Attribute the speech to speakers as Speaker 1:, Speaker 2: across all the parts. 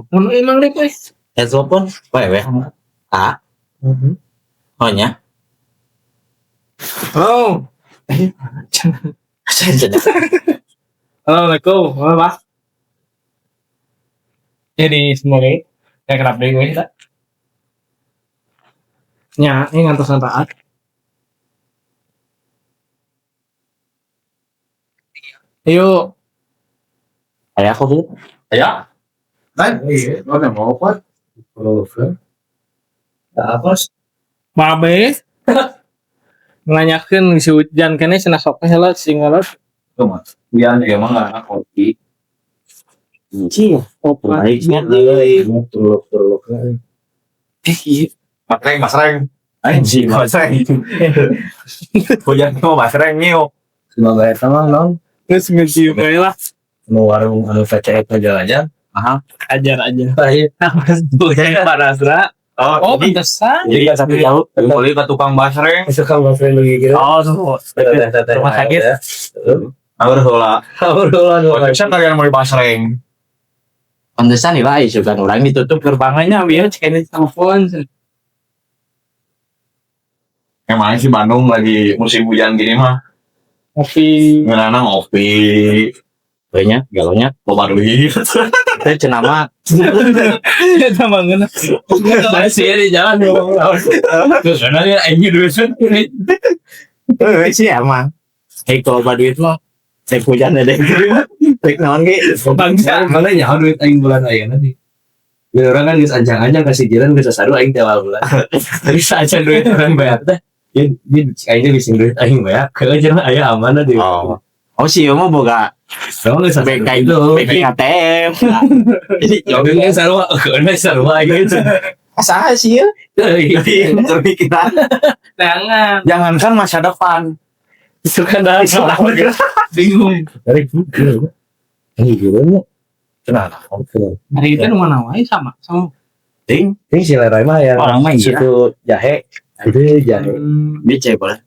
Speaker 1: Mun emang deh guys.
Speaker 2: Telepon wewe. Ah, oh nya.
Speaker 1: Halo. Halo, Assalamualaikum. Halo, Pak. Jadi semoga ya kerap deh gue kita. Nya, ini ngantos taat. Ayo,
Speaker 2: Aya kopi.
Speaker 3: Ya. Kan?
Speaker 4: Iya,
Speaker 3: Lo mau apa?
Speaker 4: Apa sih?
Speaker 1: Babe. Nanyakeun si hujan kene cenah sok heula sing ngalor.
Speaker 3: Tuh mas. Hujan juga emang nggak kopi.
Speaker 2: Cie,
Speaker 1: Opat.
Speaker 2: baiknya.
Speaker 4: Tuluk-tuluk.
Speaker 2: Eh, iya.
Speaker 3: Mas Reng, Mas Reng. Anjing, Mas Reng. Hujan tuh Mas Reng yuk.
Speaker 4: Semoga eta mah non
Speaker 1: Geus ngecium we lah.
Speaker 4: nu warung anu PCX jalan-jalan.
Speaker 3: Aha.
Speaker 1: Ajar aja.
Speaker 4: Baik.
Speaker 1: Pak Nasra.
Speaker 3: Oh,
Speaker 1: Oh,
Speaker 3: jadi
Speaker 1: pantesan.
Speaker 3: jadi satu jauh. Beli ke tukang basreng.
Speaker 4: Suka bahasa lu gitu.
Speaker 2: Oh, tuh. Rumah sakit.
Speaker 3: Aur heula.
Speaker 4: Obrolan
Speaker 3: Bisa kalian mau basreng.
Speaker 2: Pantesan lah, isukan orang ditutup gerbangnya
Speaker 1: Makanya biar cek ini telepon.
Speaker 3: Emang sih Bandung lagi musim hujan gini mah.
Speaker 1: Ngopi.
Speaker 3: Ngeunana ngopi,
Speaker 2: Banyak, galonya.
Speaker 3: loba duit.
Speaker 2: Itu cenah mah
Speaker 1: Eta mah ngeunah.
Speaker 4: Masih di jalan ngomong lawan. Terus mana aing duit.
Speaker 2: Eh, sih emang. Eh, kalau loba duit mah rek hujan deh. Rek naon ge?
Speaker 1: Bangsa.
Speaker 4: Mana nyaho duit aing bulan ayeuna nih. Biar orang kan geus anjang-anjang kasih jiran geus sasaru aing teh awal bulan. Bisa aja duit orang bayar teh. Dia dia aing bisa duit aing bayar. Kalau cenah aya amanah di.
Speaker 3: Oh.
Speaker 2: Oh, sih mah boga
Speaker 4: Emang geus sasaru
Speaker 2: BK
Speaker 4: itu.
Speaker 2: BK ATM. Jadi
Speaker 4: Jadi sarua, keuna sarua gitu.
Speaker 2: saha sih ya? Terpikiran.
Speaker 1: Jangan.
Speaker 3: Jangankan masa depan.
Speaker 4: Itu kan dah salah.
Speaker 1: Bingung.
Speaker 4: Dari Google. Ini Google. Kenapa?
Speaker 1: Hari itu mana wae sama sama.
Speaker 2: Ting,
Speaker 4: Ini si Leroy mah yang
Speaker 2: orang mah iya.
Speaker 4: situ jahe. Itu jahe.
Speaker 2: Bice boleh.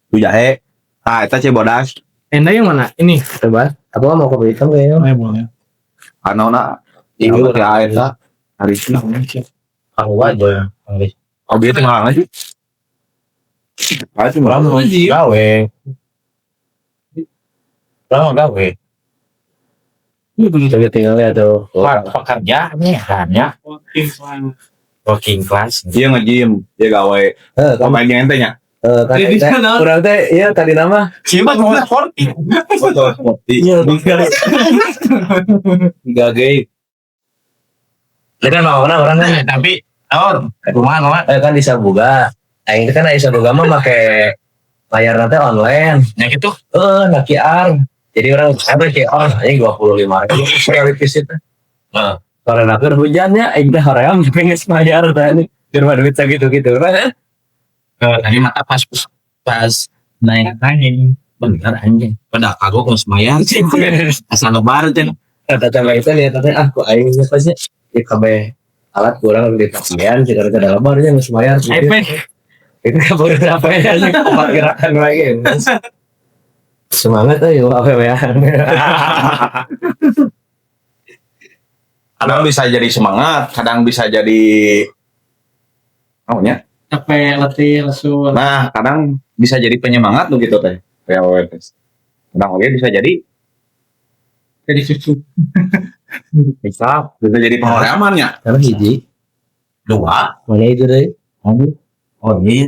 Speaker 3: Tuh jahe. Ah, eta Cibodas.
Speaker 1: Enda yang mana? Ini.
Speaker 4: Coba. Aku mau kopi hitam kayaknya.
Speaker 1: Oh, ya boleh.
Speaker 3: Anu na. Ieu teh eta. Hari ini.
Speaker 4: Aku aja.
Speaker 3: Oh, bieu teh ngalang sih. Ah, itu
Speaker 4: Orang
Speaker 3: mah.
Speaker 4: gawe. Orang gawe. Tapi tinggal ya tuh.
Speaker 2: Pekerja nih kan ya. Working class.
Speaker 3: Dia nge-gym, dia gawe.
Speaker 4: Eh, kan,
Speaker 3: Pemain ente nya.
Speaker 4: eh, kan,
Speaker 1: Jadi
Speaker 4: teh,
Speaker 1: kan,
Speaker 4: kurang teh, iya tadi nama.
Speaker 3: Siapa mau sporty? Sporty.
Speaker 4: Iya, Gak gay. Dia kan mau orang kan,
Speaker 2: Tapi oh, rumah rumah
Speaker 4: eh, kan di Sabuga. Aing teh kan di Sabuga mah make bayar nanti online.
Speaker 2: ya gitu.
Speaker 4: Eh, nah QR. Jadi orang apa QR anjing 25.000 sekali visit.
Speaker 2: Heeh.
Speaker 4: Karena keur hujannya aing teh hoream tapi geus bayar teh. Di rumah duit sakitu-kitu.
Speaker 2: Tadi mata pas pas naik angin bener anjing. Pada kagok geus mayar sih. Asal lebar teh.
Speaker 4: Kata tambah itu lihat teh ah kok aing geus pasti di kabeh alat kurang di pakaian sih karena dalam barunya geus bayar.
Speaker 1: iPad.
Speaker 4: Itu kabur berapa ya anjing empat gerakan lagi. Semangat ayo apa ya.
Speaker 3: Kadang bisa jadi semangat, kadang bisa jadi naonnya?
Speaker 1: Capek, letih, lesu.
Speaker 3: Nah, kadang bisa jadi penyemangat tuh gitu teh. Kayak awewe teh. Kadang oge bisa jadi
Speaker 1: Jadi cucu.
Speaker 2: Bisa
Speaker 3: bisa jadi pengalamannya.
Speaker 4: Karena hiji,
Speaker 2: dua.
Speaker 4: mana itu deh.
Speaker 2: Oh iya.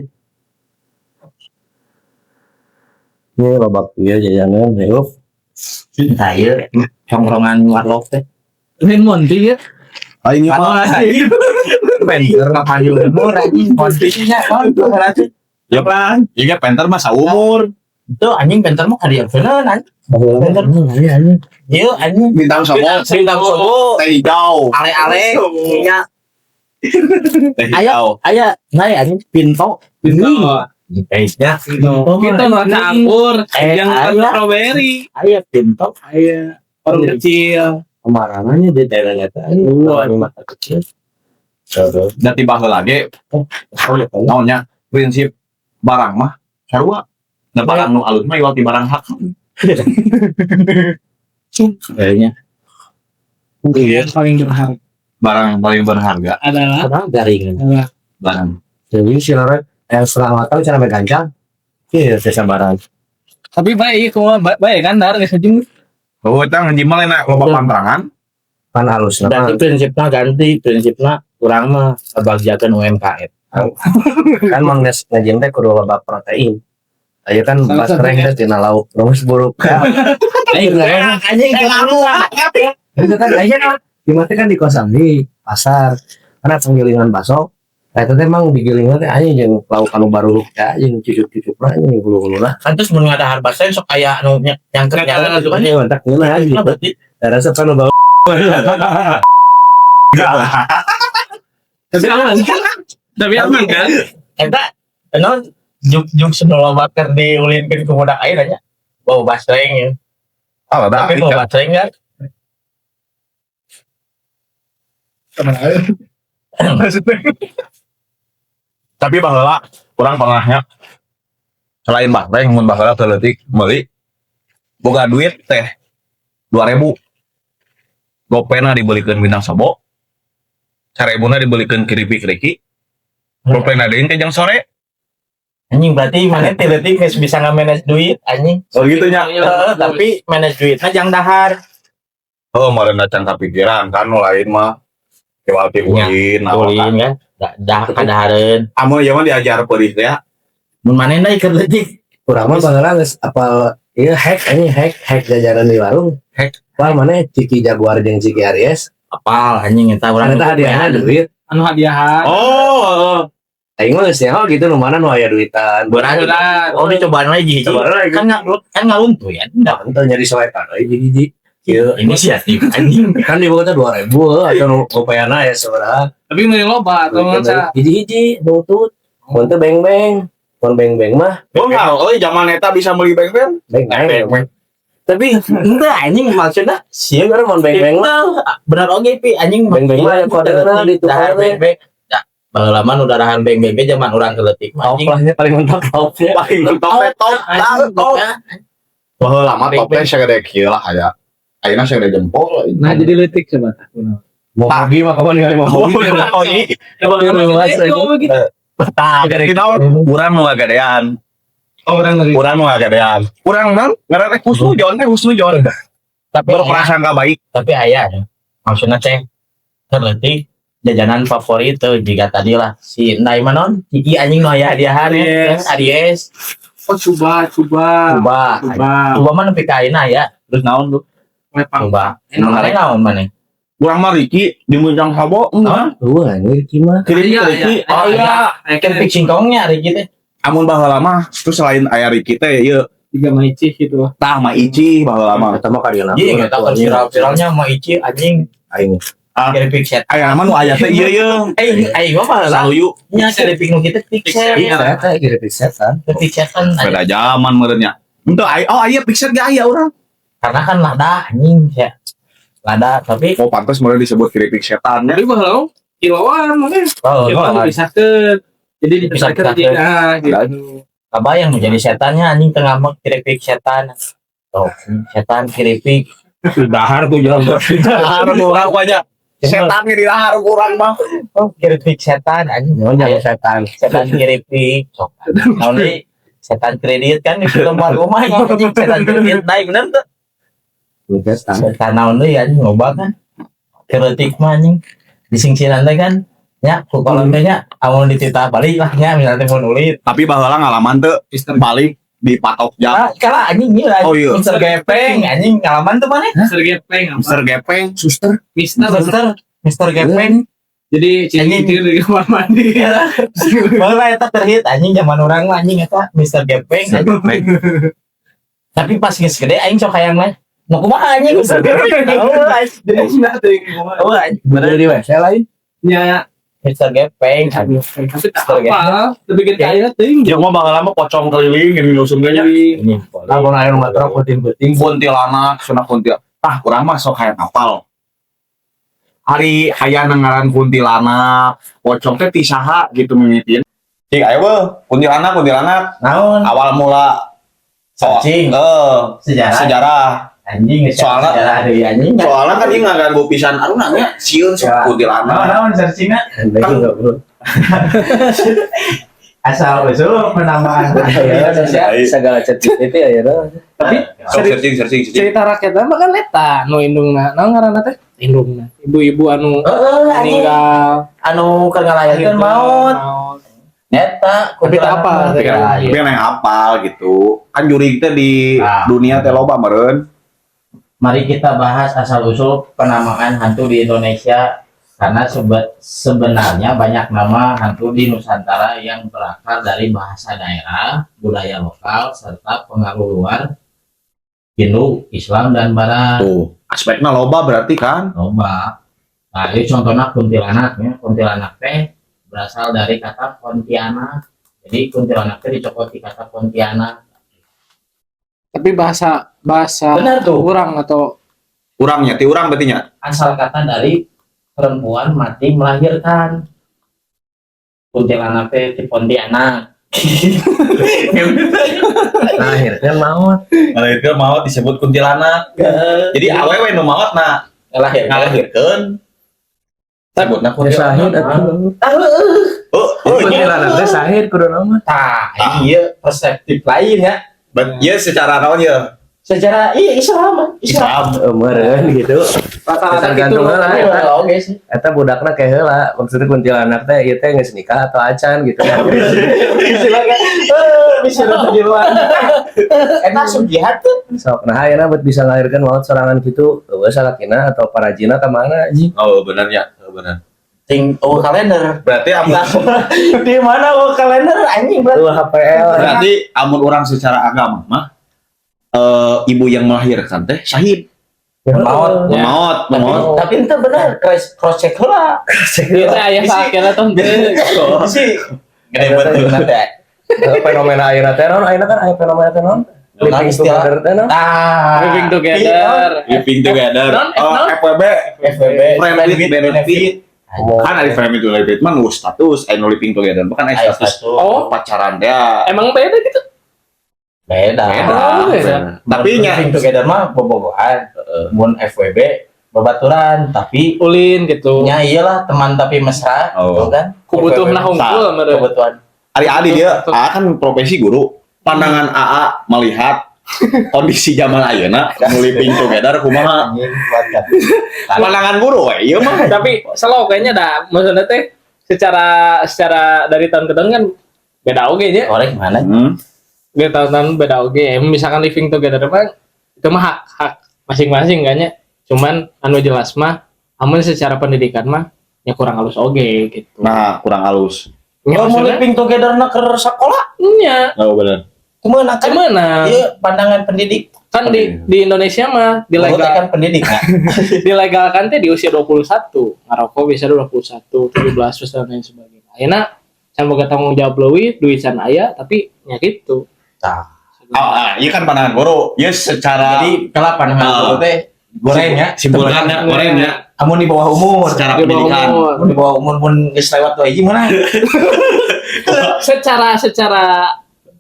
Speaker 4: Ini babak iya jajanan, yuk.
Speaker 2: Nah, iya. Tongkrongan warlock teh.
Speaker 1: Ini Monty ya.
Speaker 3: Aing mah
Speaker 2: Penter kapan umur anjing posisinya kan
Speaker 3: Ya kan, iya penter mah saumur.
Speaker 2: Itu anjing penter mah kadieu bener anjing.
Speaker 4: Bener, iya, iya.
Speaker 2: Ieu anjing
Speaker 3: Bintang sobo,
Speaker 2: bintang sobo
Speaker 3: teh hijau,
Speaker 2: ale-ale nya
Speaker 3: teh hijau.
Speaker 2: aya naik anjing pinto.
Speaker 1: Pinto.
Speaker 2: Nya
Speaker 1: Kita ngerasa anggur,
Speaker 2: Eh,
Speaker 1: yang
Speaker 2: aya.
Speaker 1: strawberry,
Speaker 2: aya pinto.
Speaker 1: aya orang kecil.
Speaker 4: Kemarangannya di daerah nyata.
Speaker 1: Wah.
Speaker 4: Rumah kecil. Terus,
Speaker 3: Dan tiba heula ge naonnya prinsip barang mah sarua. Nah barang nu alus mah iwal ti barang hak.
Speaker 2: Kayaknya.
Speaker 1: Iya, paling berharga.
Speaker 3: Barang yang paling berharga.
Speaker 1: Adalah
Speaker 2: Padahal garing.
Speaker 1: Adalah
Speaker 3: Barang.
Speaker 4: Jadi si Lore yang setengah matang cara gancang. Iya, saya barang.
Speaker 1: Tapi baik, kumaha baik kan dar geus jeung
Speaker 3: Oh, eta ngajimal enak loba pantangan.
Speaker 4: Kan halus
Speaker 2: Berarti prinsipnya ganti, prinsipnya kurang mah bagjakeun UMKM.
Speaker 4: Kan mang geus ngajeng teh kudu loba protein. Ayo kan
Speaker 1: Salah
Speaker 4: pas kering
Speaker 1: satunya.
Speaker 4: teh tina lauk terus buruk.
Speaker 2: Anjing, anjing
Speaker 4: Itu kan aja kan di mana kan di kosan di pasar. Karena penggilingan bakso. Nah, itu teh emang digilingan teh anjing jeung lauk anu baru ya jeung cucuk-cucuk lah anjing hulu-hulu lah.
Speaker 2: Kan terus mun ngadahar bakso sok aya anu nyangkut nyangkut gitu kan.
Speaker 4: Ini mantap ngeunah
Speaker 2: Nah,
Speaker 4: gitu.
Speaker 2: berarti
Speaker 4: Rasa kan bau.
Speaker 1: Tapi aman. Tapi aman kan?
Speaker 2: Eta naon juk juk loba keur diulinkeun ku budak air aja. Bau basreng ya.
Speaker 3: Ah, ada.
Speaker 2: Tapi bau basreng kan.
Speaker 1: Maksudnya
Speaker 3: Tapi baheula urang pernahnya selain basreng mun baheula teu leutik meuli boga duit teh 2000. Gopena dibelikeun bintang sobo. 1000-na dibelikeun keripik riki. Gopena deui teh jang sore.
Speaker 2: Anjing, berarti mana teh leutik geus bisa nga-manage duit anjing.
Speaker 3: Oh gitu nya.
Speaker 2: Heeh, tapi manage duitna jang dahar.
Speaker 3: Oh, meureun can kapikiran kan nu lain mah. Kewal ti ulin,
Speaker 2: Ulin kan. Dah kadahareun.
Speaker 3: Amun ieu mah diajar peurih teh ya.
Speaker 2: Mun manehna keur leutik.
Speaker 4: Urang mah baheula geus apal ieu hack anjing, hack hack jajanan di warung.
Speaker 3: Hack.
Speaker 4: Wah, mana Ciki Jaguar jeung Ciki Aries.
Speaker 2: Apal anjing eta urang.
Speaker 4: Urang eta hadiahna duit.
Speaker 1: Anu hadiahan.
Speaker 3: Oh,
Speaker 4: Aing mah geus nyaho gitu nu mana nu aya duitan.
Speaker 2: Berat.
Speaker 1: Berat.
Speaker 2: Oh, dicobaan lagi hiji.
Speaker 4: Cobaan lagi.
Speaker 2: Kan ngaluntuh ya. Enggak.
Speaker 4: Entah nyari soekan we hiji-hiji. Kieu.
Speaker 2: Inisiatif anjing.
Speaker 4: Kan di bawah teh 2000 atau nu gopayana ya sabaraha.
Speaker 1: Tapi meuli loba atau sa
Speaker 4: Hiji-hiji nutut. Mun teu beng-beng. Mun beng-beng mah
Speaker 3: Oh enggak, oh zaman eta bisa meuli beng-beng.
Speaker 4: beng-beng.
Speaker 2: Tapi enggak anjing maksudnya
Speaker 4: Sieun urang mun beng-beng mah.
Speaker 2: Benar oge pi anjing.
Speaker 4: Beng-beng mah aya kodena di
Speaker 2: dahar
Speaker 4: tukang teh.
Speaker 2: beng-beng. Ya, baheula mah nu darahan beng-beng ge zaman urang keleutik mah
Speaker 4: Top
Speaker 2: anjing.
Speaker 4: lah nya, paling mentok topnya.
Speaker 3: Paling mentok teh top,
Speaker 2: Anjing,
Speaker 3: top.
Speaker 2: ya.
Speaker 3: Baheula mah top teh sagede kieu lah aya. Ayeuna sagede jempol.
Speaker 1: Nah, jadi leutik coba.
Speaker 4: Mau pergi mah kapan ningali mau
Speaker 3: Oh, iya.
Speaker 1: Coba gitu.
Speaker 3: Tah, kita urang nu ngagadean.
Speaker 1: Oh, orang lagi.
Speaker 3: Urang nu ngagadean. Urang mah ngaranna husnujon teh husnujon.
Speaker 2: Tapi
Speaker 3: Berprasangka baik.
Speaker 2: Tapi aya ya. Maksudnya teh terleutik jajanan favorit tuh jika tadi lah si Ndai manon Ciki anjing nu aya hadiahan ya.
Speaker 1: Aries.
Speaker 2: Aries.
Speaker 1: Oh, coba, coba.
Speaker 2: Coba.
Speaker 1: Coba.
Speaker 2: Coba mah nepi ka ayeuna ya.
Speaker 3: Terus naon lu?
Speaker 1: Lepang.
Speaker 2: Coba. Mana naon maneh?
Speaker 3: Urang mah Riki di Muncang Sabo.
Speaker 2: Hah?
Speaker 4: Tuh anjir mah.
Speaker 3: Keripik
Speaker 1: Iya,
Speaker 3: Riki.
Speaker 1: iya.
Speaker 3: Oh iya.
Speaker 1: Aya
Speaker 2: Kan
Speaker 1: kan
Speaker 2: pik singkongnya hari gitu.
Speaker 3: Amun baheula mah terus selain aya Riki teh ieu
Speaker 1: tiga maici gitu.
Speaker 3: Tah mah Ici baheula mah.
Speaker 4: Eta mah kadieu.
Speaker 2: Iya, kita kan viral-viralnya mau Ici anjing.
Speaker 4: Aing.
Speaker 3: Ah.
Speaker 2: Keripik set.
Speaker 3: Aya mah nu aya teh ieu ieu.
Speaker 2: Eh, aing mah baheula.
Speaker 3: Saluyu.
Speaker 2: Nya keripik nu kitu pixel.
Speaker 1: Iya.
Speaker 4: Saya teh keripik setan.
Speaker 2: Keripik setan.
Speaker 3: Beda zaman meureun nya. Henteu aya, oh aya pixel ge aya urang.
Speaker 2: Karena kan lada anjing ya. Lada tapi
Speaker 3: Oh pantas meureun disebut keripik setan ya.
Speaker 1: Tapi baheula kiloan mungkin.
Speaker 2: oh,
Speaker 1: Kiloan dipisahkeun. Jadi dipisahkeun
Speaker 2: Dipisahkeun.
Speaker 1: ah gitu.
Speaker 2: Kabayang menjadi setannya anjing tengah mah keripik setan. Tuh, setan keripik.
Speaker 4: Dahar tuh jalan.
Speaker 3: Dahar urang banyak. Setan ge di dahar urang mah.
Speaker 2: Oh, keripik setan anjing.
Speaker 4: Nyonya ya setan.
Speaker 2: Setan keripik. Sok. Tahun ini setan kredit kan di tempat rumah ya, anjing setan kredit naik bener tuh.
Speaker 4: Setan.
Speaker 2: Setan naon deui anjing loba kan. Keripik mah anjing. Disingsiran teh kan nya ku kolon teh nya amun dititah balik lah nya misalnya mun ulit.
Speaker 3: Tapi baheula ngalaman teu balik dipatok jam.
Speaker 2: Ah, kalah anjing gila.
Speaker 3: Oh, iya.
Speaker 2: Mister Gepeng anjing ngalaman tuh mana?
Speaker 1: Mister Gepeng apa?
Speaker 3: Mister Gepeng.
Speaker 4: Suster.
Speaker 1: Mister.
Speaker 2: Mister Mister Gepeng.
Speaker 1: Jadi ciri-ciri di kamar mandi.
Speaker 2: Baheula eta terhit anjing zaman urang mah anjing eta Mister Gepeng anjing. Tapi pas geus gede aing sok hayang mah. Mau kumaha anjing Mister Gepeng? Oh, anjing.
Speaker 1: Jadi sudah tuh yang ngomong.
Speaker 2: Oh, anjing.
Speaker 4: Bener di WC lain.
Speaker 1: Ya,
Speaker 2: Mister Gepeng.
Speaker 1: tapi tak
Speaker 2: Mister Gepeng.
Speaker 1: apa, lebih gede aja ting.
Speaker 3: Jeung mah baheula mah pocong keliling gini nyusun ge nya.
Speaker 2: Ini.
Speaker 4: Lamun aya nu matrok penting-penting.
Speaker 3: Kuntilanak, sunah kuntil. Tah urang mah sok hayang apal. Hari aya ngaran kuntilanak, pocong teh ti saha gitu mimitin. Cik ayo weh, kuntilanak, kuntilanak.
Speaker 2: Naon?
Speaker 3: Awal mula
Speaker 2: Searching.
Speaker 3: Eh,
Speaker 2: Sejarah.
Speaker 3: sejarah.
Speaker 2: Anjing
Speaker 3: Soalnya-
Speaker 2: sejarah deui anjing.
Speaker 3: Soalnya kan dia ngaganggu pisan aruna nya sieun sok
Speaker 2: Ya.
Speaker 3: kuntilanak.
Speaker 2: Naon searchingna?
Speaker 4: Aneh enggak bro.
Speaker 2: Asal usul penamaan
Speaker 4: Ya,
Speaker 2: Indonesia.
Speaker 4: segala chat GPT ya ya.
Speaker 1: Tapi
Speaker 3: Sok searching searching searching.
Speaker 1: cerita rakyat mah kan eta nu indungna. Naon ngaranna teh? Indungna. Ibu-ibu anu
Speaker 2: Heeh, anjing.
Speaker 1: meninggal
Speaker 2: Anu keur ngalahirkeun maut.
Speaker 1: Maut.
Speaker 2: Eta
Speaker 1: Tapi tak apa,
Speaker 3: Tapi kan
Speaker 2: Iya.
Speaker 3: tapi kan yang apal gitu. Kan jurig teh di
Speaker 2: Ah.
Speaker 3: dunia teh loba meureun.
Speaker 2: Mari kita bahas asal usul penamaan hantu di Indonesia karena sebenarnya banyak nama hantu di Nusantara yang berakar dari bahasa daerah, budaya lokal, serta pengaruh luar Hindu, Islam, dan Barat.
Speaker 3: Tuh, aspeknya loba berarti kan.
Speaker 2: Loba. Nah, ini contohnya kuntilanak ya. Kuntilanak teh berasal dari kata Pontianak. Jadi kuntilanak teh dicokot di kata Pontianak.
Speaker 1: Tapi bahasa bahasa
Speaker 2: Benar tuh.
Speaker 1: kurang atau
Speaker 3: Urangnya ti urang berarti nya.
Speaker 2: Asal kata dari perempuan mati melahirkan. Kuntilanak teh di Pontianak.
Speaker 4: Nah, akhirnya maut.
Speaker 3: Ngalahirkeun maot disebut kuntilanak. Jadi awewe nu maot na
Speaker 2: Ngelahirkan.
Speaker 3: ngalahirkeun. Sebutna
Speaker 4: Ya
Speaker 3: kuntilanak.
Speaker 4: sahid atuh.
Speaker 3: Oh, oh, nya.
Speaker 4: Kuntilanak teh sahid kudu nama.
Speaker 2: Tah, iya perseptif lain ya.
Speaker 3: Ya secara naon ya?
Speaker 2: Secara iya Islam, Islam.
Speaker 3: Islam.
Speaker 4: Meureun gitu.
Speaker 1: rata-rata gitu.
Speaker 4: Tergantung lah eta.
Speaker 2: Oke sih.
Speaker 4: Eta budakna kayak heula, maksudnya kuntilanak teh ieu teh geus nikah atau acan gitu.
Speaker 2: Silakan. Bisa di luar. Eta sugihat tuh.
Speaker 4: Sok nah ayeuna buat bisa ngalahirkeun maut sorangan gitu, eueuh salakina atau parajina ka mana anjing.
Speaker 3: Oh, bener ya. Oh, bener.
Speaker 2: Ting oh kalender.
Speaker 3: Berarti amun
Speaker 2: Di mana oh kalender anjing berarti.
Speaker 4: Eueuh HPL.
Speaker 3: berarti amun orang secara agama mah ibu yang melahirkan teh syahid.
Speaker 2: Maut.
Speaker 1: Ya.
Speaker 3: Maut,
Speaker 2: Tapi,
Speaker 3: maut.
Speaker 2: tapi itu benar cross cross check heula.
Speaker 1: Iya teh aya sakira tuh henteu.
Speaker 2: Sih. Gede betul nanti.
Speaker 4: Fenomena ayeuna teh naon? Ayeuna kan aya fenomena teh naon? Living
Speaker 2: Istilah.
Speaker 4: together teh naon?
Speaker 2: Nah,
Speaker 1: Living together.
Speaker 3: Living together.
Speaker 1: Non,
Speaker 3: Oh,
Speaker 1: non.
Speaker 3: FWB,
Speaker 2: FWB
Speaker 3: Friend with benefit. Kan ada friend with benefit mah nu status, anu living together bukan aya
Speaker 2: Aya
Speaker 3: status
Speaker 2: status.
Speaker 1: Oh.
Speaker 3: pacaran dia.
Speaker 1: Emang beda gitu?
Speaker 2: Beda.
Speaker 3: Beda.
Speaker 1: Oh, beda.
Speaker 3: Tapi nya
Speaker 2: living together mah bobogohan. Mun FWB babaturan, tapi
Speaker 1: Ulin gitu.
Speaker 2: nya iyalah teman tapi mesra
Speaker 3: Oh.
Speaker 2: gitu kan.
Speaker 1: Kubutuhna
Speaker 2: FWB.
Speaker 1: hungkul meureun.
Speaker 2: Kebutuhan.
Speaker 3: Ari Adi dia, AA kan profesi guru. Pandangan AA melihat kondisi zaman ayeuna nu living together kumaha?
Speaker 2: Anjing buat kan.
Speaker 3: Pandangan guru we ieu mah.
Speaker 1: Tapi slow kayaknya dah maksudnya teh secara secara dari tahun ke tahun kan beda oge nya.
Speaker 2: Korek mana?
Speaker 1: Dari tahun ke tahun beda oge. Misalkan living together mah itu mah hak hak masing-masing kan ya. Cuman anu jelas mah amun secara pendidikan mah ya kurang halus oge gitu.
Speaker 3: Nah, kurang halus.
Speaker 1: Ya,
Speaker 2: Oh, mau
Speaker 1: maksudnya,
Speaker 2: living together na keur sekolah.
Speaker 1: nya
Speaker 3: Oh, bener.
Speaker 2: Kumaha kan?
Speaker 1: gimana?
Speaker 2: Iya, pandangan pendidik.
Speaker 1: Kan di Indonesia mah
Speaker 2: Dilegal
Speaker 1: dilegal
Speaker 2: kan pendidik nah.
Speaker 1: dilegalkan teh di usia 21. Ngarokok bisa 21, 17 terus dan lain sebagainya. Ayeuna can boga tanggung jawab leuwih, duit can aya tapi nya gitu.
Speaker 2: Tah.
Speaker 3: Ah, ah, iya kan pandangan guru. Iya secara
Speaker 2: Jadi kalau pandangan
Speaker 3: Ah.
Speaker 2: guru teh goreng ya.
Speaker 3: Simpulkan ya, goreng ya.
Speaker 2: Amun di bawah umur.
Speaker 3: Secara
Speaker 1: Di bawah
Speaker 3: pendidikan.
Speaker 1: umur.
Speaker 2: Amun di bawah umur mun geus lewat dua hiji mana?
Speaker 1: Secara secara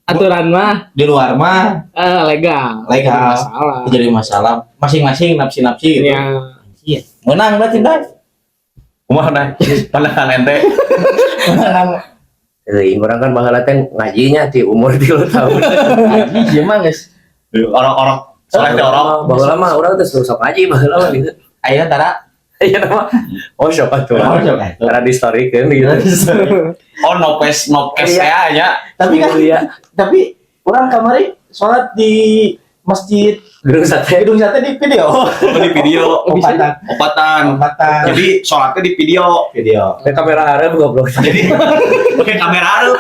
Speaker 1: aturan mah
Speaker 2: Di luar mah
Speaker 1: legal.
Speaker 2: Legal.
Speaker 1: Tidak masalah.
Speaker 2: jadi masalah. Masing-masing nafsi-nafsi gitu.
Speaker 1: Ya.
Speaker 2: Iya. Menang berarti dah.
Speaker 3: Kumaha nah? Pandangan ente.
Speaker 2: Menang.
Speaker 4: Euy, urang kan baheula teh ngajinya di umur 3 tahun.
Speaker 2: Ngaji ieu mah geus.
Speaker 3: Orok-orok. Soleh teh orok.
Speaker 4: Baheula mah urang teh sok ngaji baheula mah gitu.
Speaker 2: Ayeuna tara.
Speaker 4: Iya nama. Oh sok atuh.
Speaker 2: Oh, sok atuh.
Speaker 4: Karena di storykeun gitu.
Speaker 3: Oh, no pes no pes ya nya.
Speaker 2: Tapi kan
Speaker 4: Iya.
Speaker 2: tapi orang kamari sholat di masjid
Speaker 4: Gedung sate.
Speaker 2: Gedung Sate di video.
Speaker 3: Oh, di video.
Speaker 1: Oh, bisa.
Speaker 2: Opatan.
Speaker 3: Opatan.
Speaker 2: Opatan.
Speaker 3: Jadi sholatnya di video.
Speaker 2: Video.
Speaker 4: Pakai kamera hareup goblok.
Speaker 3: Jadi pakai kamera hareup.